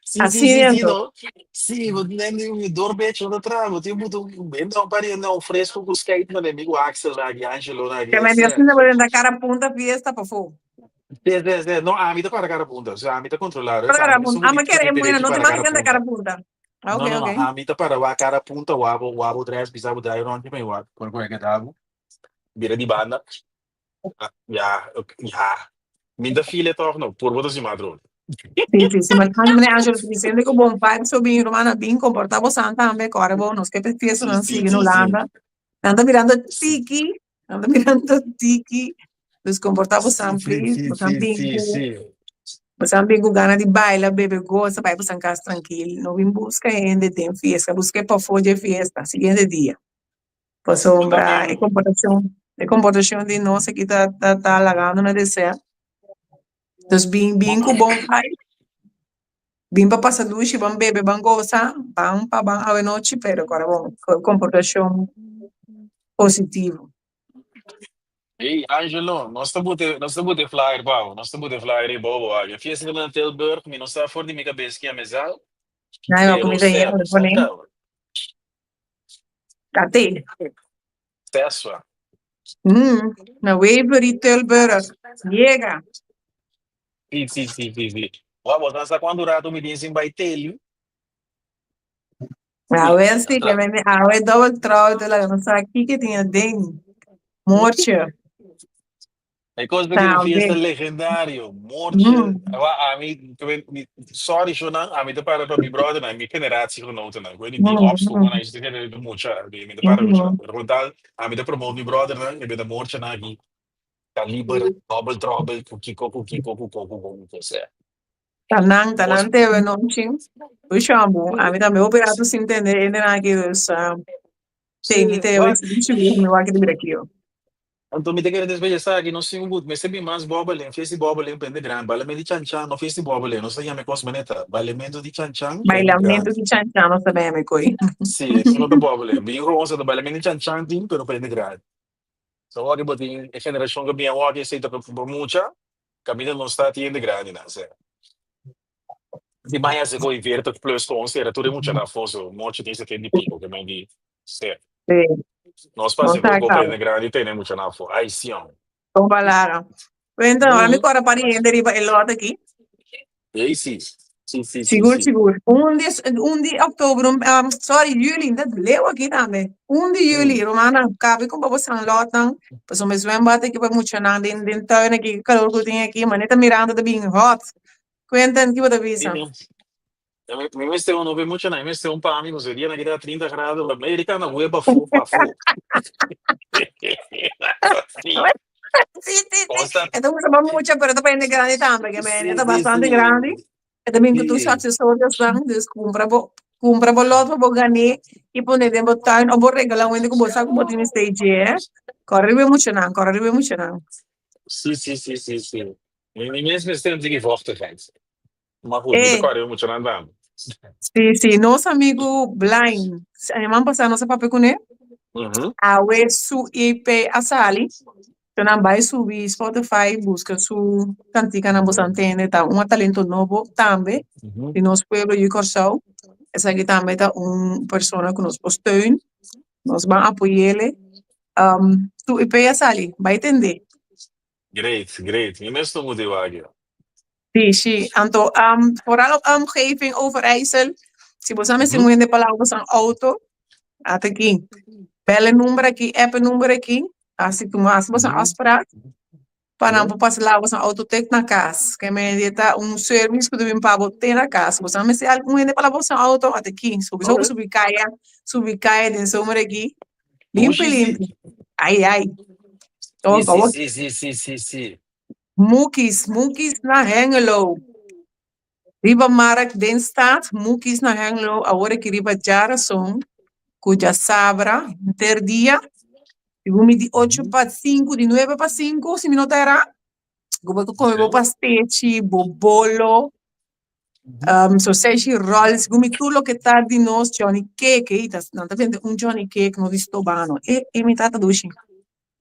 Sí, sí, sí, Asina sí, anto. no. Sí, bo tin un doorbitch no ta traha. Bo tin buta un benta un par di neon fresco ku skate manera mi ku Axel aki, Angelo aki, Ke men di esei. asina bo den ta kara punta fiesta pafó. Sí, sí, sí. No, ami ta para cara punta. O sea, ami ta controlar. Para O sea, cara ami ta punta. esun Ah, ma ku kere tin e muhé derecho no te para mag cara den ta punta. kara punta. Ah, No, ok, no, no. ok. Ami ta para wak cara punta, wabo, wabo dress, bisa bo draai rondje pa mi wak. Por por ke ta bira di banda. Ah, ya, ok, ya. Mi ta feel e toch no. Por bo ta sima otro. Sí, sí, sí. Man, meneer Angelo, ta diciendo ku bon vibes so bin, rumannan, bin komportá bosan tambe, kòrda bo, nos ke fiesta Sí, nan sí, sigui sí, na sí. Hulanda. Nan ta mirando tiki, nan ta mirando tiki. Dus komportá Sí, bosan, sí, please, sí, bosan sí, bin sí, ku, sí. bosan bin ku gana di baila, bebe, gosa, bai bosan kas trankil. No bin buska hende den fiesta, buska e pafó dje fiesta, siguiente dia. Bo Pasobra e también. komportashon, e komportashon di nos aki ta ta ta lagando na desea. Dus bin bin ku bon vibe, bin pa pasa dushi, ban bebe, ban gosa, ban pa ban awenochi, pero kòrda bon, ku e komportashon positivo. Hey Angelo, nos ta bute, nos ta bute flyer pa bo, nos ta bute flyer riba bo aki. Fiesta ta na Tilburg, mi no sa for di mi kabes ki a mesal, Ai, ma pero kumida sea, yendo, bo sa pone. kaba. Kate. Seswa. Na Waverly Tilburg. Yega. Si, si, si, si, si. Wak, bo sa sa kuantu rato mi tin sin bai teli? Uy, Awe si, atra. ke mende awe double trouble te laga no sa kiko tin aden. Morche. E kos ta un fiesta Tambe. legendario. Morche. Awa, ami, mi, sorry shonan, ami ta para pa mi brothernan, mi generatiegenotennan. Ik weet niet, die opschool, maar is de mucha, mi ta para mucha. Pero con tal, ami ta promote mi brothernan, e beta morche na aki. Kaliber, double trouble, ku kiko, ku kiko, ku ko, ku ko, ku ko, sea. Ta nan, ta Mos, nan te nochi. Uy, shambu. Ami tambe hopi rato sin tende hendenan aki, dus te mi sí, te wak. sigur mi wak di bira kio. Anto mi ta kere despues di esaki nos tin un gut mester bin mas bòbelen, fiesta di bòbelen pa hende grandi, bailamentu di chanchan no fiesta di bòbelen, nos ta yama e kos manera ta, bailamentu di chanchan pa hende Bailamentu grandi. di chanchan nos ta yama e koi. Sí, eso no ta bòbelen. Bin gewoon sa ta bailamentu di chanchan tin pero pa hende grandi. So awor bo tin e generashon ku a bin awor esei ta pa mucha, kaminda nos ta tin hende grandinan sè. Di baña se koi 40 plus kon sera tur e muchanan afó so mochi tin 70 i piko ke men di ser. Sí, Nos nos pasa ta koko kaba. hende grandi tene muchanan afó. Ai sion. Kon palabra. Cuenta, ahora mi kora pa di hende riba e lot aki. Ei si. Si si si Sigur, si. sigur. Un di, un di oktober, un, um, sorry, juli, dat leu aki tambe. Un di juli, rumannan, kabi ku bo san lotnan, pasobra mi zwembad aki pa muchanan den, den tuin aki, kalor ku tin aki, manera ta mirando ta bin hot. Cuenten, ki bo ta bisa? Mi mester un, no pe mucho na, mi mester un pa mi, pasobra e dia nan ki ta 30 grado, la Amerika na web afó, pafó. Sí, sí, sí. E ta usa pa mucha, pero ta pa hende grandi tambe, ke men, e ta bastante grandi. E ta bin ku tur su aksesoriosnan, dus kumpra bo, kumpra bo lot pa bo gané i pone den bo tuin o bo regala un hende ku bo sa ku bo tin mester dje, eh. Kòrda riba e muchanan, kòrda riba e muchanan. Sí, sí, sí, sí, sí. Mi mi mes mester un tiki vochtigheid. Maar goed, mi ta Eh, kòrda e muchanan tambe. sí, sí, nos amigu Blind, siman pasá nos a papia kuné, awe su EP a sali, so nan bai subi Spotify buska su kantikanan bo sa tende, ta un talento nobo tambe di nos pueblo yu Kòrsou, esaki tambe ta un persona ku nos por steun, nos ban apoy'ele, su EP a sali, bai tende. Great, great. Mi mes no muda e wak yo. Sí, sí. Anto, um, vooral op omgeving Overijssel, si bo sa mester un hende pa laga boso auto, ata aki. Bel e number aki, app e number aki, hasi tu hasi boso afspraak pa nan por pasa laga boso auto te na kas. Ke men di ta un service ku ta bin pa bo te na kas. Bo sa mester algun hende pa laga boso auto, ata aki. Subi subi kaya, subi kaya den zomer aki. Limpi, limpi. Ai, ai. Sí, sí, sí, sí, sí, sí, sí. Mukis, Mukis na Hengelo. Riba Mark den stad, Mukis na Hengelo, awor aki riba djarason, ku djasabra, henter dia. Segun mi di ocho pa sinku, di nuebe pa sinku, si mi no ta erá. Ku bo ta kome bo pastechi, bo bolo, Um, soseshi rolls, gumi tur loke ta di nos Johnny Cake, ey, ta, nan ta vende un Johnny Cake no di Stobano. E, e mi tata dushi.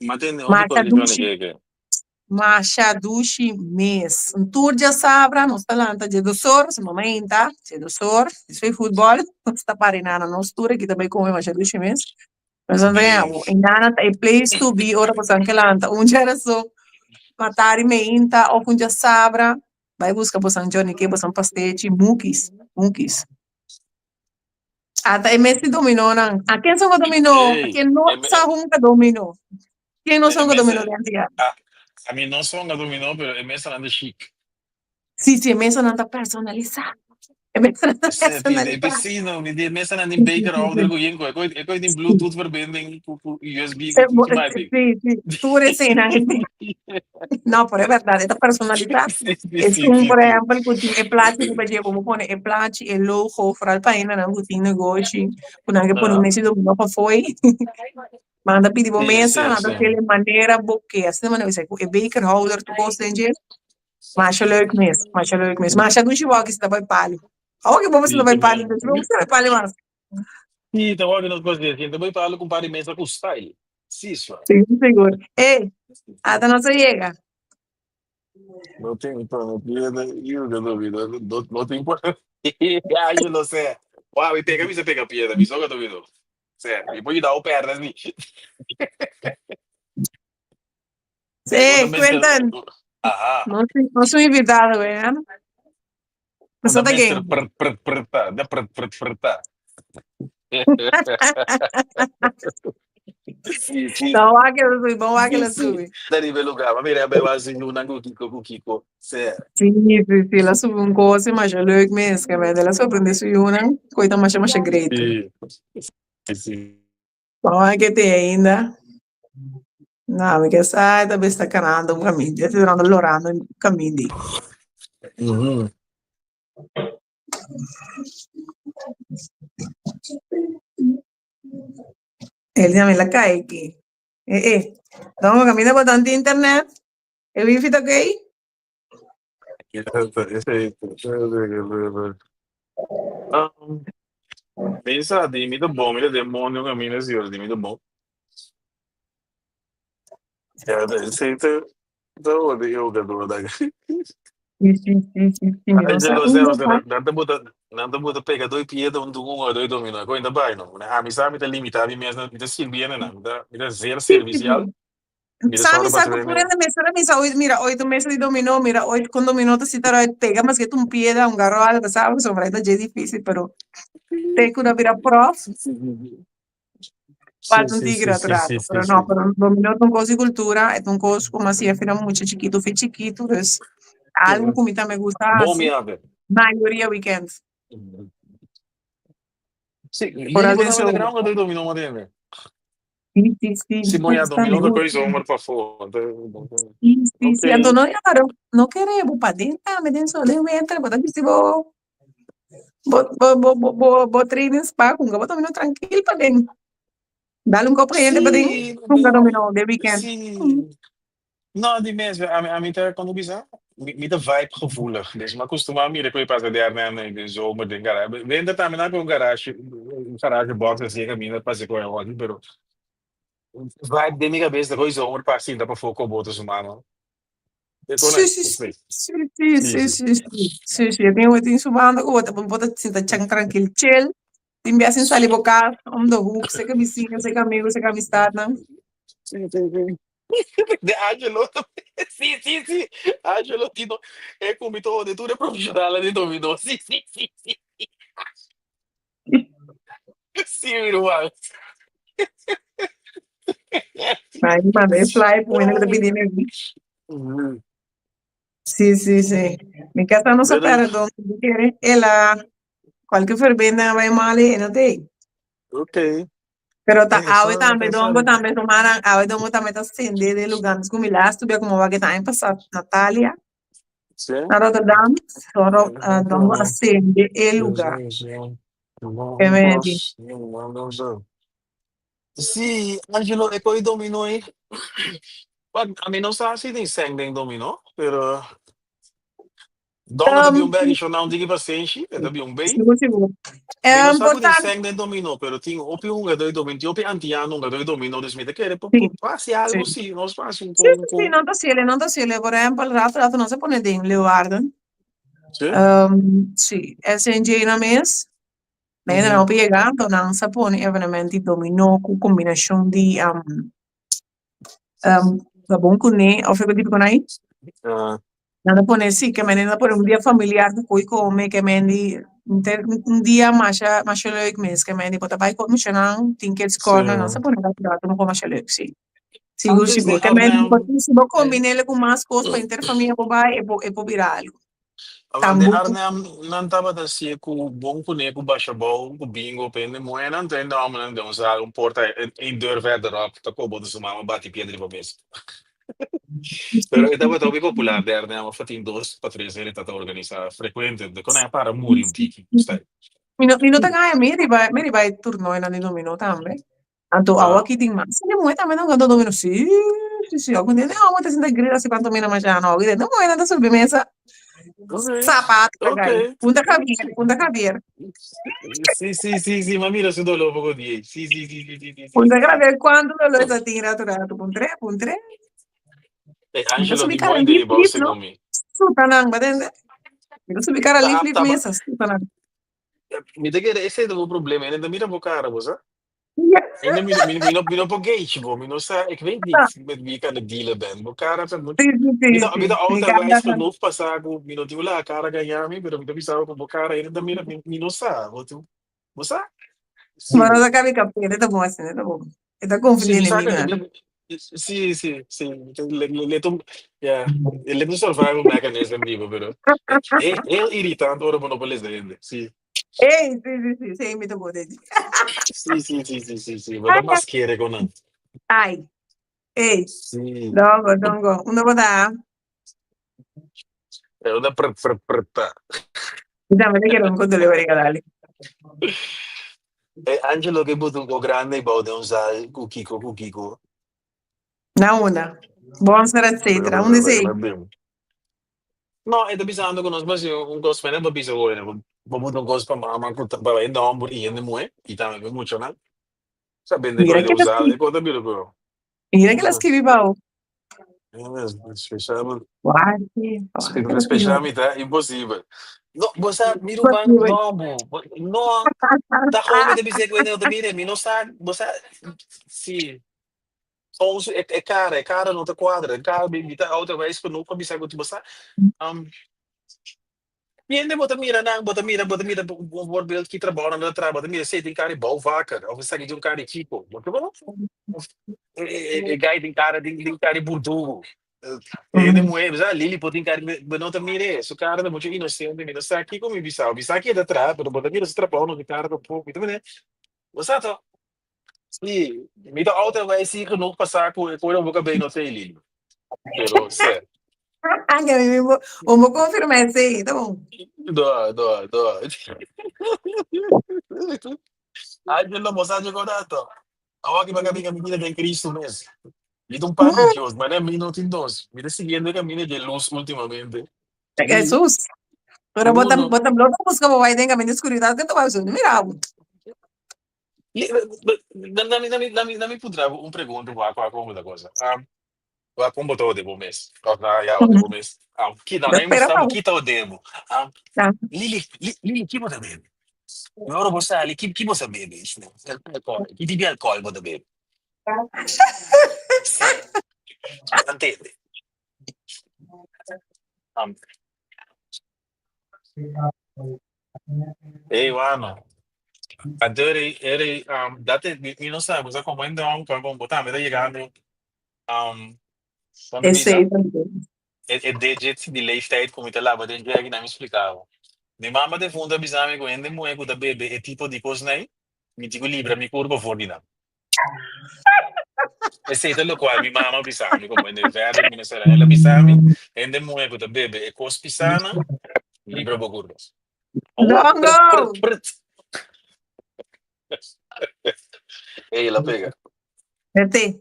Ma tende, onde Masha koi di Johnny dushi, Cake? masha dushi mes. Un tur djasabra nos ta lanta dje dosor, si mama inta, dje dosor, despues futbol, nos ta para inana, nos tur aki ta bai come masha dushi mes. Nos ta Great. inana ta e place to be ora boso ke lanta un djarason, matari me inta of un djasabra. Bai buska bosan Johnny Cake, bosan pastechi, mukis, mukis. Ata e mes di dominonan. A ken son domino? A Ey, ken no e me- sa hunga domino? Ken no e sa hunga mes domino den Antia? a, a mi no sa hunga domino, pero e mesanan ta chic. Sí, sí, e mesanan ta personalisá. E mesanan ta Ese, pi, e personalisá. vecino, mi di e mesanan tin Sí, sí, Baker sí, Holder sí. ku yen ku e koi e koi tin Bluetooth verbinding ku ku USB Eh, ku ki mai tin. Sí, sí, tur eseinan. No, pero es verdad, e ta personalisá. Sí, sí, Es sí, un, sí, por sí. ehempel, ku tin e plachi riba dje, bo por pone e plachi, e logo, vooral pa hendenan ku tin negoshi, ku nan ke pone un Aha. mesa di dominó pafó ei. Manda pidi bo Sí, mesa, sí, nan ta sí. hacel e manera bo ke. Asina manera bo bisa ku e beker houder tur kos den dje. Masha leuk mes, masha leuk mes. Masha dushi wou ki si ta bai palu. Awor ki bo si Sí, ta bai te palu, men. bo si ta bai palu mas. Sí, ta wou ki nos kos di esei. Ta bai palu ku un par di mesa ku style. Sí, swa. Sigur, sigur. Ey, ata nos a yega. No tin pa piedra yuga dominó. No, no tin por. Ya, yo lo sé. Wow, mi pega mi se pega piedra, mi soga dominó. Sé, mi por yuda o perde sí. Sí, cuentan. Aha. No, no soy invitado, eh. Una Pasó ta mister ken? pr pr prta, de pr pr prta. Sí, sí. No, wak la subi, bon wak Sí, la sí. subi. Ta riba e lugar. Ma mira, bai wak sin luna ku Kiko, ku Kiko. Sí. Sí, sí, sí, la subi un cosa masha leuk mes, ke men la sorprende su yunan, koe ta masha masha great. Sí, sí, sí. Bon wak ke tin ainda. No, mi ke sa, ta bes ta kanando un kaminda, ta durando lorando un kaminda. Mhm. El ya me la kai aki. Eh eh. Dongo kaminda bo tantu internet, e wifi ta oké? Mi sa di mi ta bon, mi ta den mondi un kaminda si ora di mi ta bon. Ya ta esei ta ta odi e hogador ta. Sí, sí, sí, sí, sí, mi no sa Angelo unda Zeus ta. nan ta buta nan ta buta pega doi piedra un un hogador domino e kointa bai no. A mi sa mi ta limita mi mes mi ta sirbi hende nan mi ta mi ta zeer Sí, sí, servicial. sí. Mi ta Sa sòru mi pa sa ku tur tur hende. hende mester a bisa oit mira oit un mesa di dominó mira oit kon dominó ta sita oit pega maske ta un piedra un garo algo sa pasobra e ta dje difisil pero te ku ta bira prof Sí, falta un sí, tigre sí, otro sí, rato sí, sí, pero no sí. pero dominó ta un kos di kultura e ta un kos ku mas siña fina mucha chikitu fi chikitu dus algo ku mi tambe gusta Bon mi hasi haber. mayoria weekends Sí, foral yeni bo den tambe ta zomer. gran hogador di dominó motende. Sí, sí, sí, Si mi bo ya gusta mi dominó ta gusta. koe zomer pafó. Sí, sí, Ok. sí. Anto no yaro, no kere bo paden tambe den sol den winter, bo ta bisti bo bo bo bo bo bo, bo training spa hunga bo dominó trankil paden. Dale un kop caliente paden, Sí, hunga dominó den weekend. sí. No, di mes, ami ami ta kon bo bisa, mi mi ta vibe gevoelig. Dus mi a kustumá mira ku e pasa di Arnhem den zomer den garage. Winter tambe nan ku un garage, un garage box así e kaminda pasa ku e hopi, pero vibe den mi kabes ta ku e zomer pa sinta pafó ku boto su mano. E kon Sí, ei, sí, sí, sí, sí, sí, sí, sí. sí, sí, sí, sí. E tin, e tin su banda ku bo ta bo ta sinta chan trankil chill. Tin bia sin sali bo kas, om de hoek, seka bisiña, seka amigo, seka amistadnan. Sí, sí, sí. De Angelo Sí, sí, sí. Angelo Tino e ku mi ta odia tur e profesionalnan di dominó. Sí, sí, sí, sí. Sí, mi ruman. Ay, manda e fly pone ku ta pidi mi. Sí, sí, sí. Mi casa no se Pero, perde, don kere ela cualquier verbena bai mal e no te. ok. Pero ta Eh, eso awe no tambe ta dongo sabi. tambe rumannan awe dongo tambe ta sende den lugar mis ku mi lastu bia como wak e ta aña pasa Natalia Sí? na Rotterdam soro dongo a sende e lugar. Ke me di. Sí, Angelo, e koe dominó ei. Wak, ami no sa si tin sèn den dominó, pero Dongo ta bin un bek i shona un tiki pasenshi, e ta bin un bei. Sigur, sigur. Mi no sa Por ku tin ta. sèn den dominó, pero tin hopi hungadó di dominó, tin hopi antiano hungadó di dominó, dus mi ta kere por Sí, por hasi sí. algu si, nos por hasi un Sí, kon sí, sí, kon. no ta siele, no ta siele. Por ehempel, rato rato nos a pone den Leeuwarden. Sí? Sí, SNJ na mes. Nan Ujú. hopi yega, anto nan sa pone evenement di dominó ku kombinashon di gabon kuné òf e tipo konai. Ah, Nan ta pone si, ke men nan ta pone un dia familiar ku koi kome, ke men di un dia masha masha leuk mes, ke men di bo ta bai ku muchanan, tin kids sí. corner, nan sa pone dat rato un kos masha leuk, si. Sigur Antes sigur. den Ke men di bo Arnhem, si bo kombin'el ku mas kos pa henter famia por bai, e por e por bira algu. Awor den Tambú. Arnhem nan tabata si'e ku bon kuné ku basha bou ku bingo pa hende muhénan anto hende hòmbernan den un sal un porta een deur verderop ta koba otro su mama bati piedra riba mesa. Pero e tabata hopi popular den Arnhem of tin dos pa tres hende ta ta organisá frekuente de kon a para muri un tiki sta. Mi no mi no ta gaya mi riba mi riba e turnoinan di dominó tambe. Anto awo Ah. aki tin mas hende muhé tambe ta hungando domino. Sí, sí, sí. Algun dia den homber ta sinta grita si pantomina masha. No, algun dia den muhénan ta subi mesa. Ok, Sapato ta ok. kai. Punta Javier, punta Javier. Sí, sí, sí, sí, m'a mira su doló poko di ei. Sí, sí, sí, sí, sí, sí, sí, Punta sí, sí. Javier, cuánto doló esa tin rato rato. Puntré, puntré. Ey, Mi ta Angelo subi tin cara bon idea lip bou lip, no? segun mi. Suta nan, bo tende? Mi ta subi cara Ta lip ap lip taba mesa, suta nan. Mi ta kere esei ta bo problema, hende ta mira bo cara, bo sa. Hende mi, mi, mi no, mi no por gauge bo, mi no sa, ik weet niet met wie ik aan het dealen ben. Bo cara ta Sí, sí, mi sí, ta, mi sí. ta Mi altijd cara wijs genoeg pa sa ku mi no tin un laga cara gaña mi, pero mi ta bisa bo ku bo cara hende ta mira, mi, mi no sa, bo tu, bo sa? Bo no Sí. ta kabi kapia, e ta bon asina, e ta bon. E ta Sí, konfundi mi sa enemigunan. mi, sí, sí, sí, le, le, le tum, ja, le un survival mechanism di bo, pero heel, heel irritant ora bo no por lesa hende, sí. Ey, sí, sí, sí, sí, mi ta bon dedi. Sí, sí, sí, sí, sí, sí, bo ta mas kere con nan. Ay, ey, Sí. dongo, dongo, unda bo ta? E unda pr pr pr ta. Mi tambe ta kere un konto leu regalali. E Angelo ke buta un ko grande bou den un zal ku kiko ku kiko. Na unda? Bonser etcetera. Unda esei? No, e ta bisando ku nos basi un kos mene pa bisa hoy bo buta un kos pa mama ku ta pa hende homber i hende muhé i tambe pa e muchanan. Sa bende Mira kos ke ta usado skibi. e kos ta bira ku Mira ke la skibi bao. Special Wak, wak ke la skibi special bao. mi ta imposibel. No, bo sa mi ruman no bo no ta hopi ta bisa ku hende no ta mira mi no sa bo sa si. Soms e e cara, e cara no ta cuadra, e cara mi mi ta autowijs genoeg pa bisa cu bo sa, um, hende bo ta mira nan, bo ta mira, bo ta mira un voorbeeld ki trabou nan ta traha, bo ta mira esey tin cara di bouwvakker of esaki tin un cara di kiko, bo ta of e e e guy tin cara tin tin cara di burdugu, e hende muhe bo sa Lily por tin cara di bo no ta mira e, su cara ta mucho inocente, mi no sa kiko mi bisa, mi sa ki e ta traha pero bo ta mira su trabou no tin cara tampoco, mi ta mira bo sa to. Sí, mi ta altijd wijs sí genoeg pa sa ku e koi bo kabei no t'ei Lili. Pero sè. Anke mi mi bo bo bo konfirmá esei, ta bon. Do, do, do. Angelo, bo sa dje dato. Awor ki bo a bin mi bida den Cristo mes. Mi ta un pan di Dios, ma mi no tin dos. Mi ta siguiendo e camino dje luz ultimamente. Jesus. Pero bo ta Uno. bo ta bo ta buska bo bai den camino di oscuridad ke ta bai su mira bo. Na mi puntra bo un pregunta wak wak con ta cosa. Wak con bo ta ode bo mes? Of na ya ode bo mes. Ki na Ta mi spera mustra pa bo bo. ki ta ode bo. Lili, Lili ki bo ta bebe? Y ora bo sali ki ki bo sa bebe? Alcohol. Ki tipo di alcohol bo ta bebe? Si. Antende. Ey wano. Anto eri eri um, dat e, mi, mi no sa, bo sa como en don, pero como bo tambe ta llegando, um, cuando bisa, Esei tambe. e, e digit di leeftijd cu mi ta laba den dje aki na mi splica bo. Mi mama defunto a bisa mi cu hende muhe cu ta bebe e tipo di cosnan, mi tin cu libra mi curpa for di nan. Esei ta locual mi mama a bisa mi como hende verder mi no sa, el a bisa mi, hende muhe cu ta bebe e cos pisanan, libra bo curpa. Awor, prut, Dongo! prut, prut. Ey, la pega. Vete.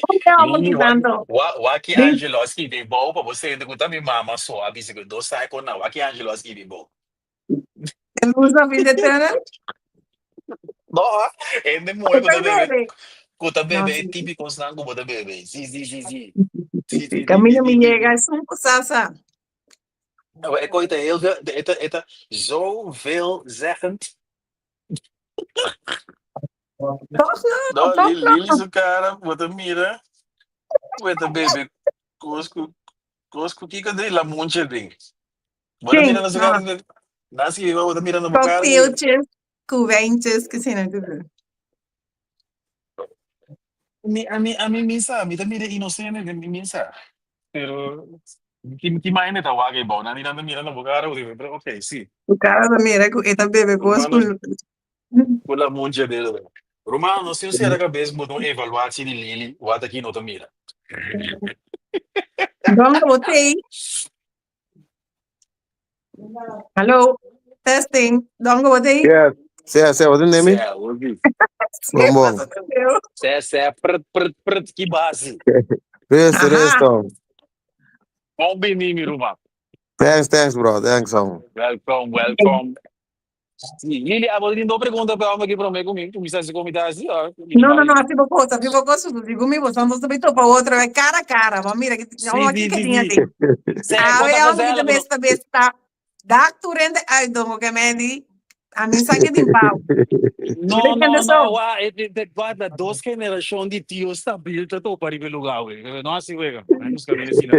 Onde amo Lili, ki waki, tanto? wa, waki Di Angelo a skibi bou pa bo sente ku ta mi mama so a bisa ku dos sa kon na waki Angelo a skibi bou. e luz na fin de tunnel? No, ah, hende muhe ku ta Estoy bebe, bebe. ku ta No, bebe e sí. típiko snan ku bo ta bebe. Sí, sí, sí, sí. Sí, Sí, sí. sí, sí, Camino sí, mi sí, sí, llega sí. es un cosasa. Nou, e koi ta heel veel, e ta, e ta zo veelzeggend. Toch no, No, toch Lili, Lili no. su cara, bo ta mira, bo ta bebe kos ku, kos ku kiko di lamunche den. Bo ta mira Ken? na su No. cara, na si bo ta mira na bo cara. Cocktailtjes, ku wijntjes, ke sina te doen. Mi, a mi, a mi mi sa, mi ta mira inocente, mi mi sa. Pero, ki, ki maine ta wak bou? Nan ta mira na bo cara, bo di, pero ok, si. Tu cara ta mira ku e ta bebe kos ku. Rumano, ku la muncha dele. Rumano, si un sera cabes bo ta un evaluatie di Lili, wat aki no ta mira. Don bo tei. Hallo, testing. Don bo tei. Yes. Sea, sea, wat name? Sea, obi. Bon, bon. Sea, sea, prut, prut, prut, ki basi. Resto, Aha. resto. Bon bini, mi ruman. Thanks, thanks, bro. Thanks, um. Welcome, welcome. Sí, Lili, abo tin dos pregunta pa hombre ki promé ku mi, kuminsá si komi ta así, o No, no, no, así bo cosa, así bo cosa, su digo mi, bo santo se topa otro, e cara a cara, bo mira, Sí, no, sí, aquí que sí, tinha sí. di. Se, A kota ver, hombre, que Gisela, te besta, besta. Dak tu rende uit, dongo que me di. A mí sa que din pau. No, Mira no, kende no, so. wa, e, e, e, guarda, dos generacion di tio stabil ta topa riba e lugar, we. No así, wega. Mi busca mi vecino,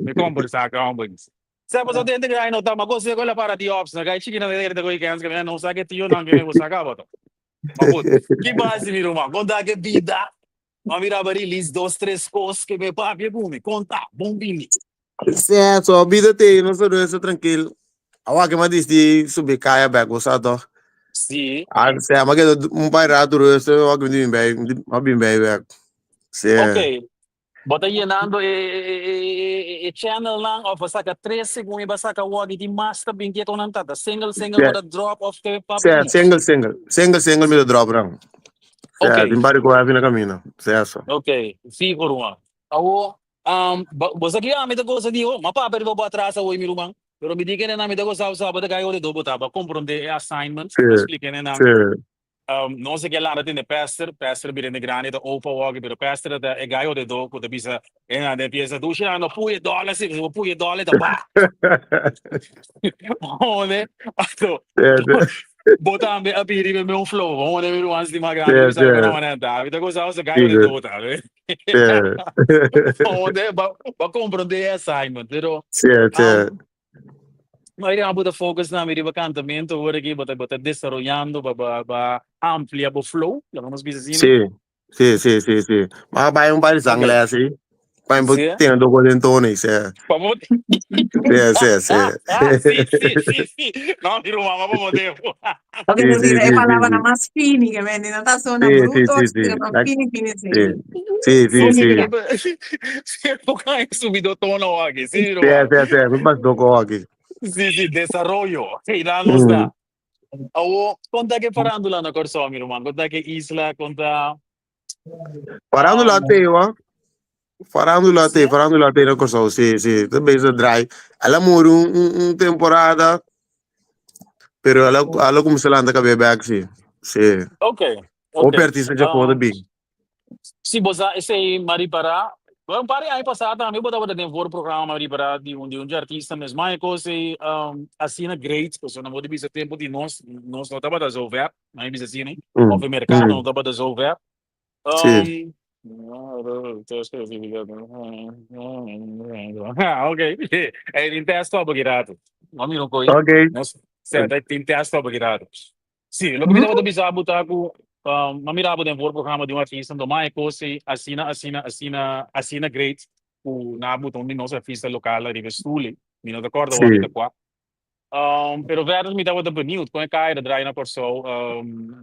me conversa ka, hombre. Sa paso tente que ay no tama ko se ko la para di ops na kai chiki na de de ko ikens que no sa que tio nan que me sa ka boto. Ma goed, ki base mi ruman, konta ke bida. Ma mira ba release dos tres kos ke me papia ku mi. Konta, bon bini. Sea, so bida te, no sa doença tranquilo. Awa ke ma disti subi kaya bek, bo sa toch? Si. Ah, sea, ma ke un par rato rusto, awa ke mi bin bij, ma bin bij bek. Sea. Okay. Bo ta yenando e e e channelnan of bo saka tres segun e bo a saka awor di tin mas ta bin ke nan ta ta single single bo ta drop of ke papia Sea, mi? single single. Single single mi ta drop nan. Sea, tin bari ku heavy na camino. Sea so. Ok, fijo ruman. Awo, bo sa ki ami ta gosa di ho? Ma papia riba bo atras awo mi ruman. Pero mi di kende nan mi ta gosa sa bo ta kai ora do bo ta ba comprende e assignment. Sí, Ma splika nan. sí. No se ke landa tende pester, pester bira hende grandi ta opa woki, pero pester ta e gai ora do ku ta bisa e nan den fiesta dushi nan no puye dòler si, bo puye dòler ta ba. Hone, anto bo tambe a biri riba mi un flow, hone mi ruman stima grandi bisa ku nan manera ta, mi ta gosa ose gai ora do ta. Hone, ba ba komprondé e assignment, pero Mayoria nan bo ta focus na mi riba cantamento ora ki bo ta bo ta desaroyando ba ba ba amplia bo flow, laga nos bisa asina. Sí, sí, sí, sí, sí. Ma bai un par di zang les ei. Pa bo Sí. tene doko den tono ei, sí. Pa bo Sí, sí, sí. Sí, sí, sí, sí. No, mi ruman, ma pa bo tempo. Porque Sí, nos sí, tira e sí, sí, palabra sí. mas fini que ven, no ta sona Sí, sí, bruto, sí, sí. sino mas Like, fini, fini, sí. sí. Sí, sí, sí. Sí, porque hay subido tono aquí, sí, mi Sí, ruman. sí, sí. Mi pas doko aki. Sí, sí, desaroyo. Hey, daar nos ta. Awo, konta ke farándula na Kòrsou, mi ruman. Konta ke isla, konta... Farándula te, wa. Farándula te, Sí? farándula te na Kòrsou, sí, sí. Ta bezig draai. El a muri un, un, un temporada, pero el a, el a kuminsá lanta kabia bèk, sí. Sí. Ok, Hopi ok. artista dja for ta bin. Si bo sa esei m'a ripará, un par di aña pasá tambe bo tabata den for programa m'a ripará di un di un dje artista mes. Ma e kos ei asina great, pasobra nan por di bisa tempu di nos, nos no tabata zo ver, nan a bisa asina, òf e merkado no tabata zo ver. Sí. Ok, ei tin tèst pa bo ki ratu. No mira un koi. Ok. Nos, tin tèst pa bo ki ratu. Sí, loke mi tabata bisa bo ta ku m'a mira bo den for programa di un artista, anto mas e kos ei asina, asina, asina, asina great ku nan a buta un di nos artista lokal ariba e stoel ei. Mi no ta kòrda wak ta kua. Pero verder mi tabata benieuwd kon e kaya ta draai na Kòrsou.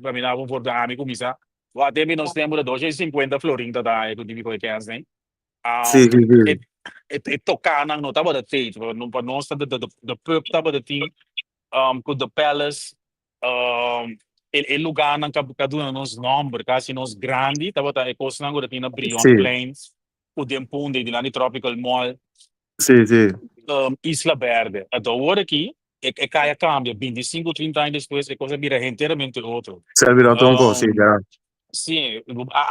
Pa mi naba un for ami kuminsá. Wak tempu nos tempu ta dos shen sinkuenta florin ta da ku dibi ku e kèns nei. Sí, sí, sí. E e tokánan no tabata tei. Pa nos ta the pub tabata tin ku the palace. E e lugánan ka ka duna nos nòmber, ka hasi nos grandi, tabata e kosnan ku ta tin na Brionplein, ku den Punda i dilanti Tropical Mall. Sí, sí. Isla Berde. Anto awor aki e e kaya kambia, bintisinku, trinta aña despues e kos a bira henteramente otro. Se a bira otro un kos, sí, ya. Sí,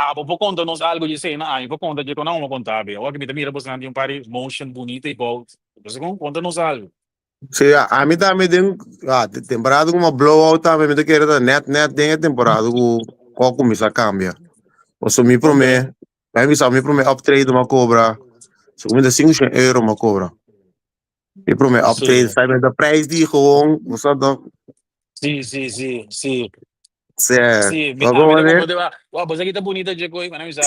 abo por konta nos algu di esei, no? Ami por konta dje ku nan a konta abi. Awor ki mi ta mira boso nan tin un par di motion bunita i bout. Boso kon konta nos algu. Sí, ami tambe den ah, temporada ku blowout tambe mi ta kere ta net net den e temporada ku ku a kuminsá kambia. Pasobra mi promé, mi bisa mi promé optreden m'a kobra, segun mi ta sinku shen euro m'a kobra. Mi promé optreden, sa mi ta prijs di gewoon, bo sa toch? Sí, sí, sí, sí. Sí, Sí, mi bo ami ta komo komprende ba. Wou, bo sa ki ta bunita dje koe, mi a bisa,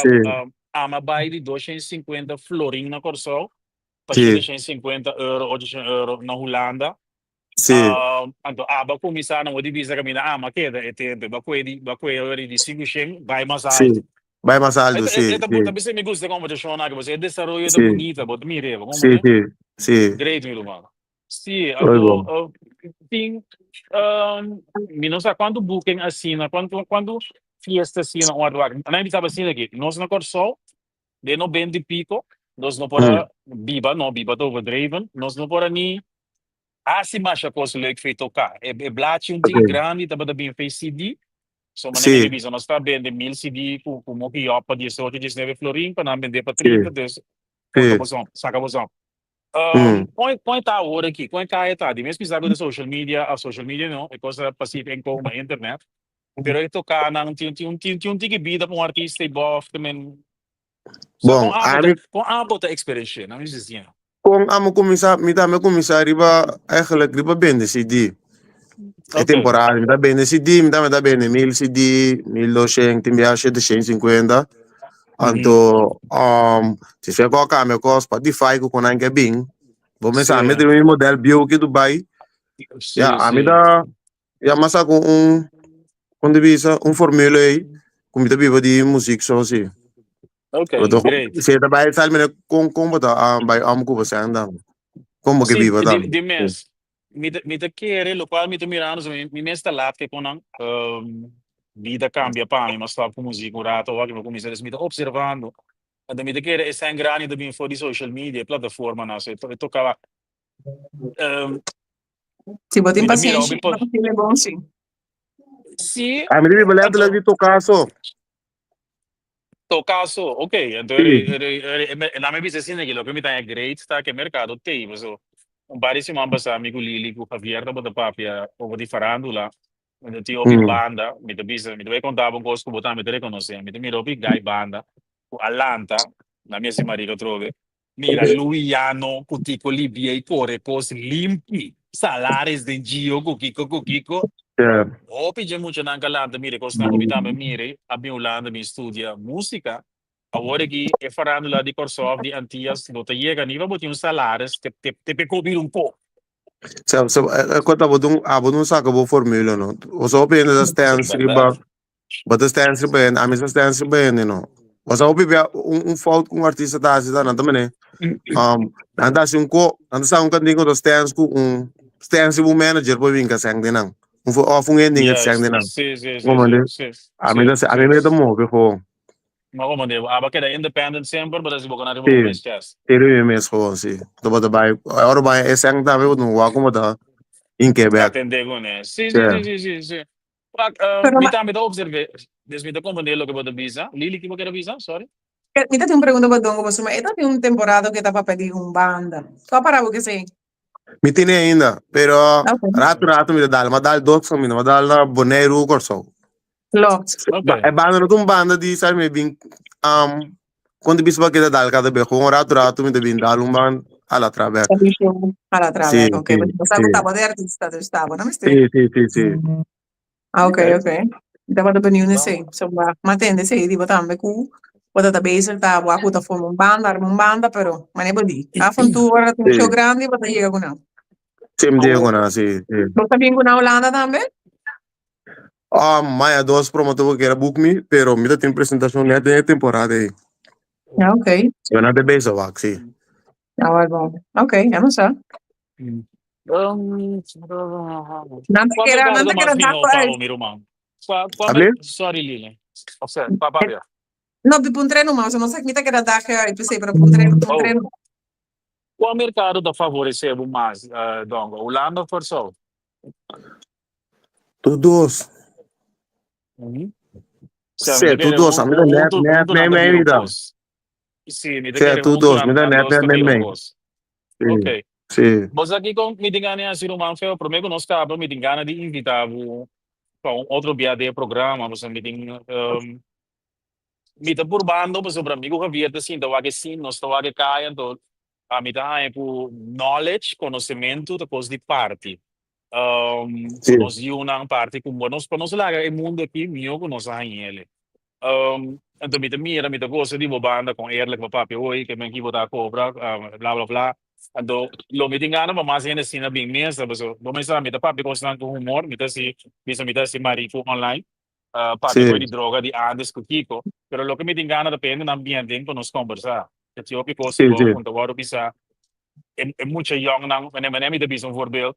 ami a bai di 250 florin na Kòrsou pa 750 euro, 800 euro na Hulanda. Sí. Anto aba kuminsá nan di bisa kaminda ama keda e tempu, ba kue di ba kue ori di 500 bai mas alto. Sí, bai mas alto, sí, E ta sí. ta bisa mi gusta e konversashon aki, pasobra e desaroyo ta Sí. bunita, bo ta mir'é, bo Sí, komprende? sí, sí. Great mi ruman. Sí, Muy anto bon. tin mi no sa kuantu booking asina, kuantu kuantu fiesta asina un ardua. Nan bisa asina aki, nos na Kòrsou Den nobenta i piko nos no por a biba, no, biba ta overdreven, nos no por a ni hasi masha kos leuk fe toka. E e blachi un tiki grandi tabata bin fe CD, so manera mi bisa nos ta bende 1000 CD ku ku moki yòp pa 18, 19 florin pa nan bende pa 30, dus konta boson, saka boson. Kon kon e ta awor aki? Kon e kaya ta? Di mes bisa ku ta social media, a social media no, e kos ta pasif en koma internet. Pero e toca nan tin tin tin tin un tiki bida pa un artista y bof te men. So Bon, con abo ami ta con abo ta experiencia nan mi diciendo. Con amo cuminsa, mi tambe cuminsa riba eigenlijk riba bende CD. E Okay. temporada mi ta bende CD, mi tambe ta bende 1000 CD, 1200, tin biaha 750. Anto si fe ko cambia ko Spotify ku konan ke bin. Bo mesa mi tin mi model bieu ki Dubai. Ya, ami ta Ya mas sa ku un kon di bisa un formule ei ku mi ta biba di muzik so si. Ok, Bo ta great. si e ta bai sali mene kon kon bo ta bai om ku bo sèn dan. Kon bo ke Si, biba di, dan. di mes. Mi ta, mi ta kere, lokual mi ta mirando, so mi, mi mes ta laat ke kon nan. Bida kambia pa mi, m'a stòp ku muzik un rato, awor ku mi a kuminsá, dus mi ta opservando. Anto mi ta kere e sèn grandi ta bin for di social media, e plataformanan, so e toka Si bo tin Mi ta mira pasenshi, hopi e ta posible bon si. Sí, A mi ta biba letterlijk di toka so. Toka so, ok. Anto Sí. na mi bisa asina ki loke mi ta haña great ta ke merkado tei paso un par di siman pasá mi ku Lili ku Javier tabata papia over di farándula mi ta tin hopi banda mi ta bisa mi ta bai konta bo un kos ku bo tambe ta rekonosé mi ta mira hopi gai banda ku a lanta na mi hasi marido atrobe Mira Luiano ku Tico Libiey kore kos limpi, salaris den Gio ku kiko ku kiko. Hopi dje muchanan ka lanta mira e kosnan ku mi tambe mira, a bin Hulanda bin studia musika. Awor aki e farandula di Kòrsou òf di Antias no ta yega ni pa bo tin un salaris te te te p'e bira un poko. Sa sa e kos ta bo dun abo dun saka bo formula no. Boso hopi hende ta stens riba Bo ta stens riba hende, ami sa stens riba hende no. Bo sa hopi bia un un fout ku un artista ta hasi ta nan ta mane um nan ta hasi un ko nan ta sa un kantin ku ta stens ku un stens riba un manager por bin ka sèn den nan. Un fo òf un hende ta sèn den nan. Sí, sí, sí, Bo mande sí, sí, ami ta sí. ami mi ta move gewoon. Ma como de aba keda independent semper, pero si bo gana riba bo Sí, mes chest. sí riba mi mes gewoon sí. Ta bo ta bai ora bai e sèn tambe bo ta wak como ta inke bèk. Atende kuné. Sí, sí, Yeah. sí, sí, sí, sí. Pak, Pero mi ma, tambe ta observé, dus mi ta comprendé loke bo ta bisa. Lili, ki bo kere bisa? Sorry. mi ta tin un pregunta pa Dongo, pasobra e ta tin un temporada ku e ta papia di un banda. Ku a para bo kesei? Mi tene ainda, pero Ok. rato rato mi ta dal, m'a dal dos mi m'a dal na Boneiru ku Kòrsou. Klopt. Ok. Ba- E banda no ta un banda di sabi mi bin um, kon ta bisa pa ke ta dal kada bes, gewoon rato rato mi ta bin dal un banda ala tra bek. Solution ala tra Sí, bek, ok. sí, Bo sa ku sí. tabata di artista, dus tabo no mester. Sí, sí, sí, sí. Ah, ok, Ok. ok. Mi tabata beniu na esei. Vamos. So, bo a tende esei di bo tambe ku bo ta ta bezig ta bo a ku ta forma un banda, arma un banda, pero manera bo di, af en toe ora tin un show Sí. grandi bo ta yega ku nan. Sí, mi ta yega Awor, ku nan, sí, sí. Bo ta bin ku nan Hulanda tambe? Um, maya dos promotor ku kier a book mi, pero mi ta tin presentashon net den e temporada ei. Ah, ok. So nan ta bezig wak, sí. Ah, wel bon. Ok, ya no sa. Um, Nan ta Kua kera, merkado nan ta ta mas kera mihó dak pa uit. bo, mi ruman? Kua, kua Abli? mer Sorry, Lili. Of sea, pa papia. No, pi puntr'é nomás, no sa mi ta kera dak uit, p'esei, pero puntr'é, Oh. puntr'é nomás. Kua merkado ta favoresé bo mas, eh, Dongo? Hulanda of Kòrsou? Tur dos. Sea, mi Sí, ta tur kere dos. A mi ta net, huntu, net, huntu mei, nan ta mei bira mi un ta. kos. Sí, mi ta Sí, kere tur huntu dos. Mi nan, ta nan net, dos net, ta mei, bira un mei. kos. Sí, Ok. sí. Bo sa kiko mi tin gana di hasi, ruman Feo? Promé ku nos kaba, mi tin gana di invitá bo pa un otro bia den e programa, pasobra mi tin, mi ta purbando pasobra mi ku Javier ta sinta wak e sin, nos ta wak e kaya, anto ami ta haña ku knowledge, konosementu ta kos di parti. Ku Sí. nos yunan parti ku nos pa nos laga e mundu aki mihó ku nos a hañ'el. Anto mi ta mira, mi ta gosa di bo banda kon eerlijk bo papia hoy, ke men ki bo ta kobra, bla bla bla. Anto lo mi tin gana pa mas hende asina bin mesa, pasobra bo mester mi ta papia kosnan ku humor, mi ta hasi bisa mi ta hasi mariku online, papia Sí. koe di droga di antes ku kiko, pero loke mi tin gana ta pa hendenan bien den pa nos kombersá. Ta tin hopi kos Sí, ku sí. bo ta wòrdu bisa e e mucha yòngnan, manera manera mi ta bisa un voorbeeld,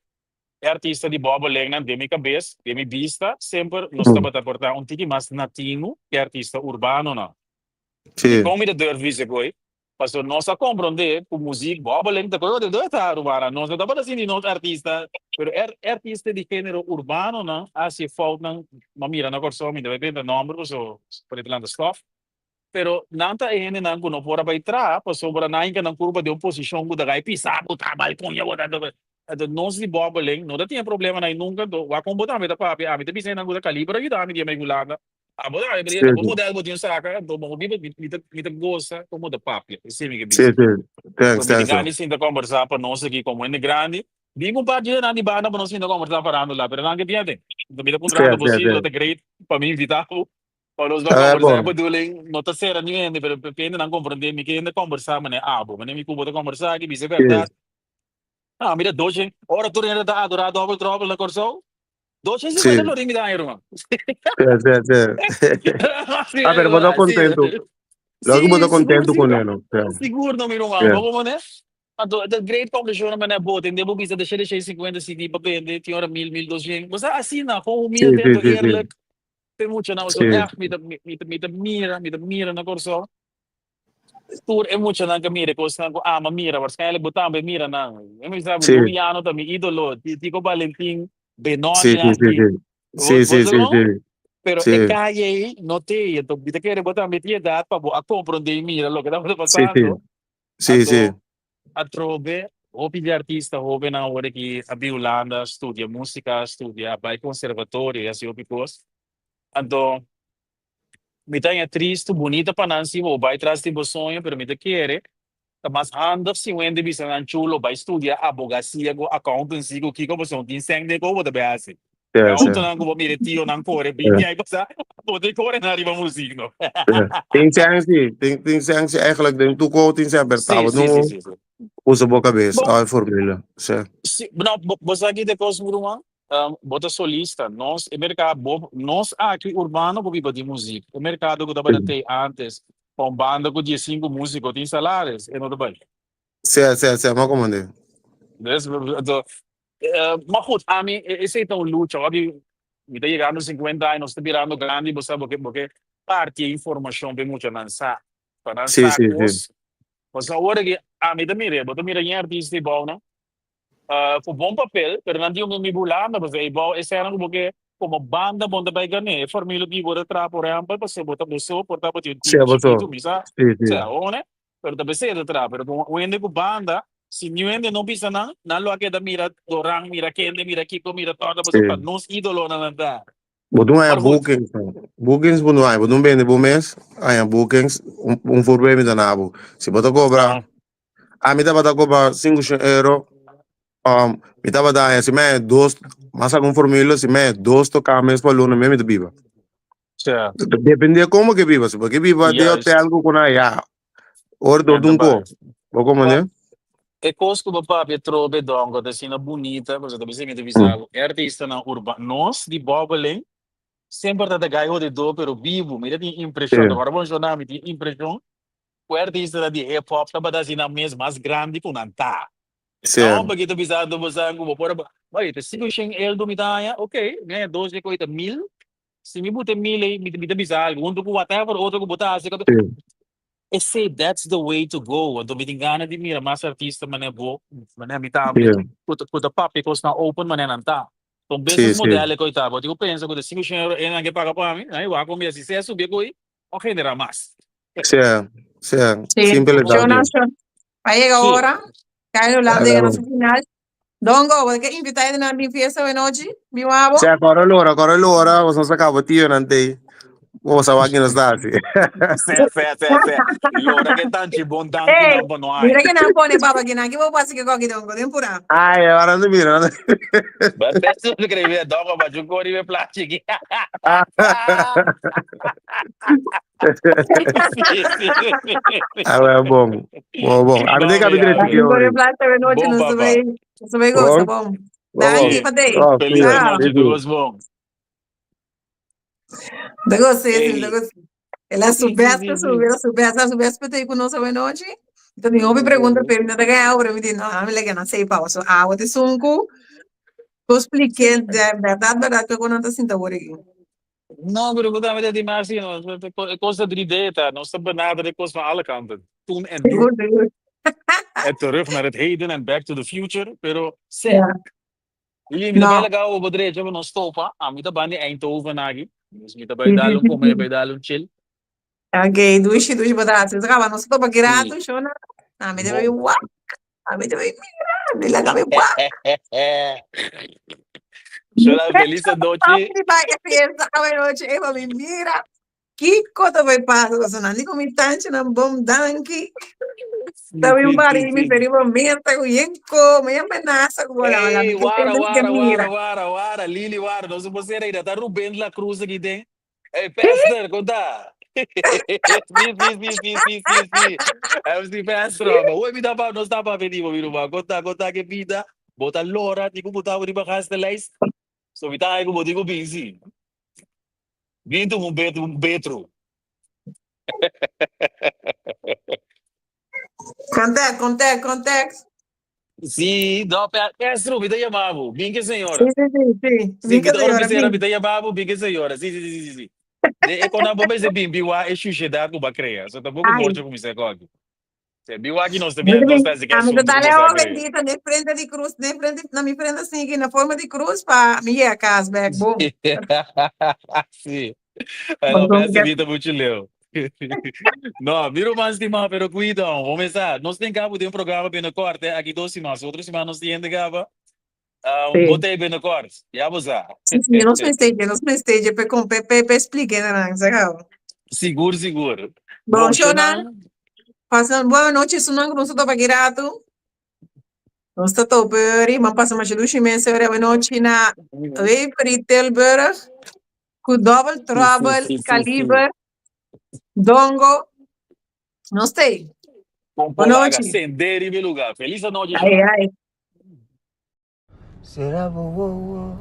e artista di bòbelingnan den mi kabes, den mi bista, semper nos tabata por ta un tiki mas natino ke artista urbanonan. Sí. Dikon mi ta durf bisa koe? Pasobra nos a komprondé ku muzik bòbeling ta koe otro ta Aruba. Nos no tabata sinti nos artista, pero e e artista di género urbanonan a hasi e foutnan, m'a mira na Kòrsou, mi ta bai benta nòmber pasobra por e ta lanta stòf. Pero nan ta e hendenan ku no por a bai traha pasobra nan hinka nan kurpa den un posishon ku ta gai pisa bo ta balkoña bo ta Anto nos di bòbeleng no ta tin e problemanan ei nunka anto wak kon bo tambe ta papia ami ta bisa hendenan ku ta kaliber a yuda mi di e mai Hulanda abo tambe Sí, ta bo sí. modèl bo tin un saka anto bo mi mi ta mi ta gosa kon bo ta papia esei mi ke Sí, bisa. sí. Thanks, So mi tin thanks, gana bro. di sinta kòmbersá pa nos aki komo hende grandi bin un par di nan di banda pa nos sinta kòmbersá parando la pero nan ke tin aden anto mi ta Sí, puntrando bo sí, si sí. lo ta great pa mi invitá bo Pa nos ban Ta kombersá, e bon. bedoeling no ta sera niun hende, pero pa hendenan komprendé mi ke hende kombersá manera abo, manera mi ku bo ta kombersá aki, bisa e Sí. bèrdat. Ah, mira doce, ora tur hende ta adorá Double Trouble na Kòrsou, doce Sí. sinkuenta florin mi ta haña, ruman. Sí, sí, sí. Así Ah, es, pero bo ta así es. kontentu. Lo ku bo Sí, ta sigur, kontentu sigur. kuné, no? Sí. Sigur no, mi ruman. Sí. Bo komo ne? Anto, e ta great konklushon manera bo tende bo bisa deshe deshe sinkuenta CD pa bende, tin ora mil, mil doshen. Bo sa asina, kon Sí, humilde, sí, anto sí, sí. eerlijk. P'e muchanan pasobra ègt mi ta mi ta mi ta mira mi ta mira na Kòrsou tur e muchanan ka mira e kosnan ku ama mira waarschijnlijk bo tambe mira nan. Mi bisa bo Luiano ta mi idolo, Tico Valentin, Benoni aki. Bo sa kon? Pero e kaya ei no t'ei. Anto mi ta kere bo tambe tin edat pa bo a komprondé i mira loke tabata pasando. Anto atrobe hopi di artista hobennan awor aki a bin Hulanda studia músika, studia bai konservatorio i hasi hopi kos. Anto mi ta haña tristu, bunita pa nan si bo bai tras di bo soño, pero mi ta kere ta mas handig si un hende bisa nan chulo bai studia abogacia ku accountancy ku kiko pasobra tin sèn den ku bo ta bai hasi. E autonan ku bo mira e tionan kore binti aña pasá bo ta kore nan riba muzik no. Tin sèn si, tin sèn si eigenlijk den tur kos tin sèn pero tabata no usa bo kabes òf e formula. Si, no bo sa ki ta e kos mi ruman? Bo ta solista, nos e merka bo nos aki urbano bo biba di muzik, e merkado ku tabata tei antes pa un banda ku diesinku musiko tin salaris e no ta bai. Sea sea sea ma komand'é. Dus anto ma goed ami esei ta un lucha hopi mi ta yegando sinkuenta aña nos ta birando grandi bo sa bo ke bo ke parti e informashon pa e muchanan sa pa nan sa kos pasobra awor aki ami ta mir'é bo ta mira ñe artista ei bou nan Ku bon papel, pero nan tin un mi bulando, pasobra ei bou e sènan ku bo ke komo banda bon ta bai gan'é. E formula ku bo ta traha por ehèmpel, pasobra bo ta bo so, por ta bo tin un tim chikitu, mi sa, sea one, pero ta p'esei e ta traha. Pero ku un hende ku banda, si niun hende no bisa nan, nan lo a keda mira Doran, mira kende, mira kiko, mira tòrta, pasobra ta nos ídolonan nan ta. Bo dun haña bookings, bookings bo no haña, bo dun bende bo mes haña bookings, un voorbeeld mi ta na bo. Si bo ta kobra Ami tabata cobra 500 euro. Um, mi tabata haña si mi haña dos, mas algun formula, si mi haña dos toca mes pa luna, mi ta biba. Ja. Depende como que biba. Si bo ke biba de hotel ku kuna ya. Ora do dun ko. Bo como ne? E kos ku bo papia trobe dongo ta asina bunita, pasobra ta bisa mi ta bisa bo, e artistanan urba, nos di Bobbeling semper ta ta gai hodedó pero bibu, mi ta tin impreshon, ta ora bo menshona mi tin impreshon Ku e artistanan di hip hop tabata hasi nan mes mas grandi ku nan ta. No, pakico ta bisando bosan ku bo por a Oye, ta sinku shen eldo mi ta haña, ok, mi haña dos dje ku ei ta mil. Si mi buta e mil ei, mi mi ta bisa algu huntu ku whatever otro ku bo ta hasi. Esei, that's the way to go. Anto mi tin gana di mira mas artista manera bo, manera mi tambe, ku ta ku ta papia kosnan open manera nan ta. Ta un business model e ku ei ta. Bo tin ku pensa ku ta sinku shen euro e nan ke paga pa mi, nan e wak ku mi hasi. Si a subi e ku ei, o genera mas. Sí, sí, Sí. simple es Yo así. no sé. Pa llega Sí. ora, Cae Holanda llega na Claro. su final. Dongo, bo ke invita e na mi fiesta hoy nochi? Mi wabo? Sí, corre lora, corre lora, vos no saca botillo nante. Vos sabés que no está así. Sí, sí, sí, sí. Lora ke tanchi bon danki Hey, nan pa no hay. mira que nan pone papa que nan que bo pasa que koki dongo, den pura. Ay, ahora no mira. No. Ba peso te cree dongo ba ju kori be plachi ki. Sí, sí. Ah, bueno, bon. Bon, bon. A mí te cabe No, tres mi chiquillos. Por plaza de noche Bon, no se papá. ve, no se ve goza, Bon. bon. Bon, Danki bon. pa te. Oh, Feliz cuida. Ciao. noche, Sí, tur sí. was bon. Da goza, sí, da Ey. goza. El a su Sí, sí, best, sí, su sí. best, su best, su best pa te ku nos awe nochi. Entonces, mi hopi pregunta pero mi no ta gaya pero mi di, no, mi le gana sei pa so awa te sunku. Ku expliqué de verdad, verdad que nan ta sinta awor aki. No, pero bo tambe ta di mas, no, e kos ta 3D ta, nos ta benaderen e kos van alle kanten. Toen en nu. Sigur, sigur. En terug naar het heden en back to the future, pero sè. Ja. Lili, mi ta bai No. laga bo drecha pa nos topa. Ami ta ban di Eindhoven aki. Dus mi ta bai Sí, dal sí, un sí, come, sí. bai dal un chill. Ok, dushi, dushi bo ta hasi. Nos kaba nos topa ki Sí. rato, shona. Ami ta bai Bon. wak. Ami ta bai mira. Mi laga mi wak. Shona, feliz anochi. Papi bai e fiesta awe nochi. E pa mi mira. Kiko ta bai pasa? Pasobra nan di ku mi tanchinan bon danki. Sí, Ta bai un sí, bari sí, mi sí. riba mesa ku yen kome, yen menasa ku bola wala. Ey, Mi ke wara, tende mi ke wara, mira. wara, wara, wara, Lili, wara. Nos por ser ahí. Ta Ruben La Cruz aki den. Ey, Pastor, kon ta? Sí, sí, sí, sí, sí, sí, sí. MC Pastor, hombre. Hoy mi tapa, nos tapa venido, mi ruman. Kon ta, kon ta ke vida? Bo ta lora, di ku bo ta riba gastenlijst. So mi ta ay ku bo di ku bin, sí. Bin tuma un betro, un betro. Contact, contact, contact. Sí, no, Pedro, mi ta yama bo. Bin ke Sí, señora. sí, sí, sí. Sí, Bin mi ke ta, ora mi señora, sera, bin. mi ta yama bo, bin ke señora. Sí, sí, sí, sí, sí. De e kona bo mester bin biwa e shushedat ku bo a krea. So tampoko Ai. morcho kuminsá ku aki. Se biwa aki nos ta bia nos ta hasi ki Ami ta asuntu ku dale nos a awa krea. bendita ne frente di cruz, ne frente, na mi frente así, na forma di cruz pa mi yega cas bek, bom. Sí. Bueno, beste bita mucho leu. No, mi ruman stima, pero cuidao, bo mesa, nos tin cabo den programa binnenkort, eh, aki dos siman, otro siman nos tin hende caba. Sí. Bo ta e binnenkort, ya bo sa. Sí, sí, nos mester, nos mester pe con pe pe pe explique nan, sa cabo. Sigur, sigur. Bon, Bon, shonan, shonan. pasa buena noche, sunan ku nos ta topa aki ratu. Nos ta topa ori, man pasa masha dushi mes ori awenochi na Wevery Tilburg. Ku Double Trouble, Sí, sí, sí, sí. Caliber, Dongo. Nos tei. Con Boa Polaga, nochi. sende riba e lugar. Feliz anochi, Ai, Joan. ai. Será bo wowo.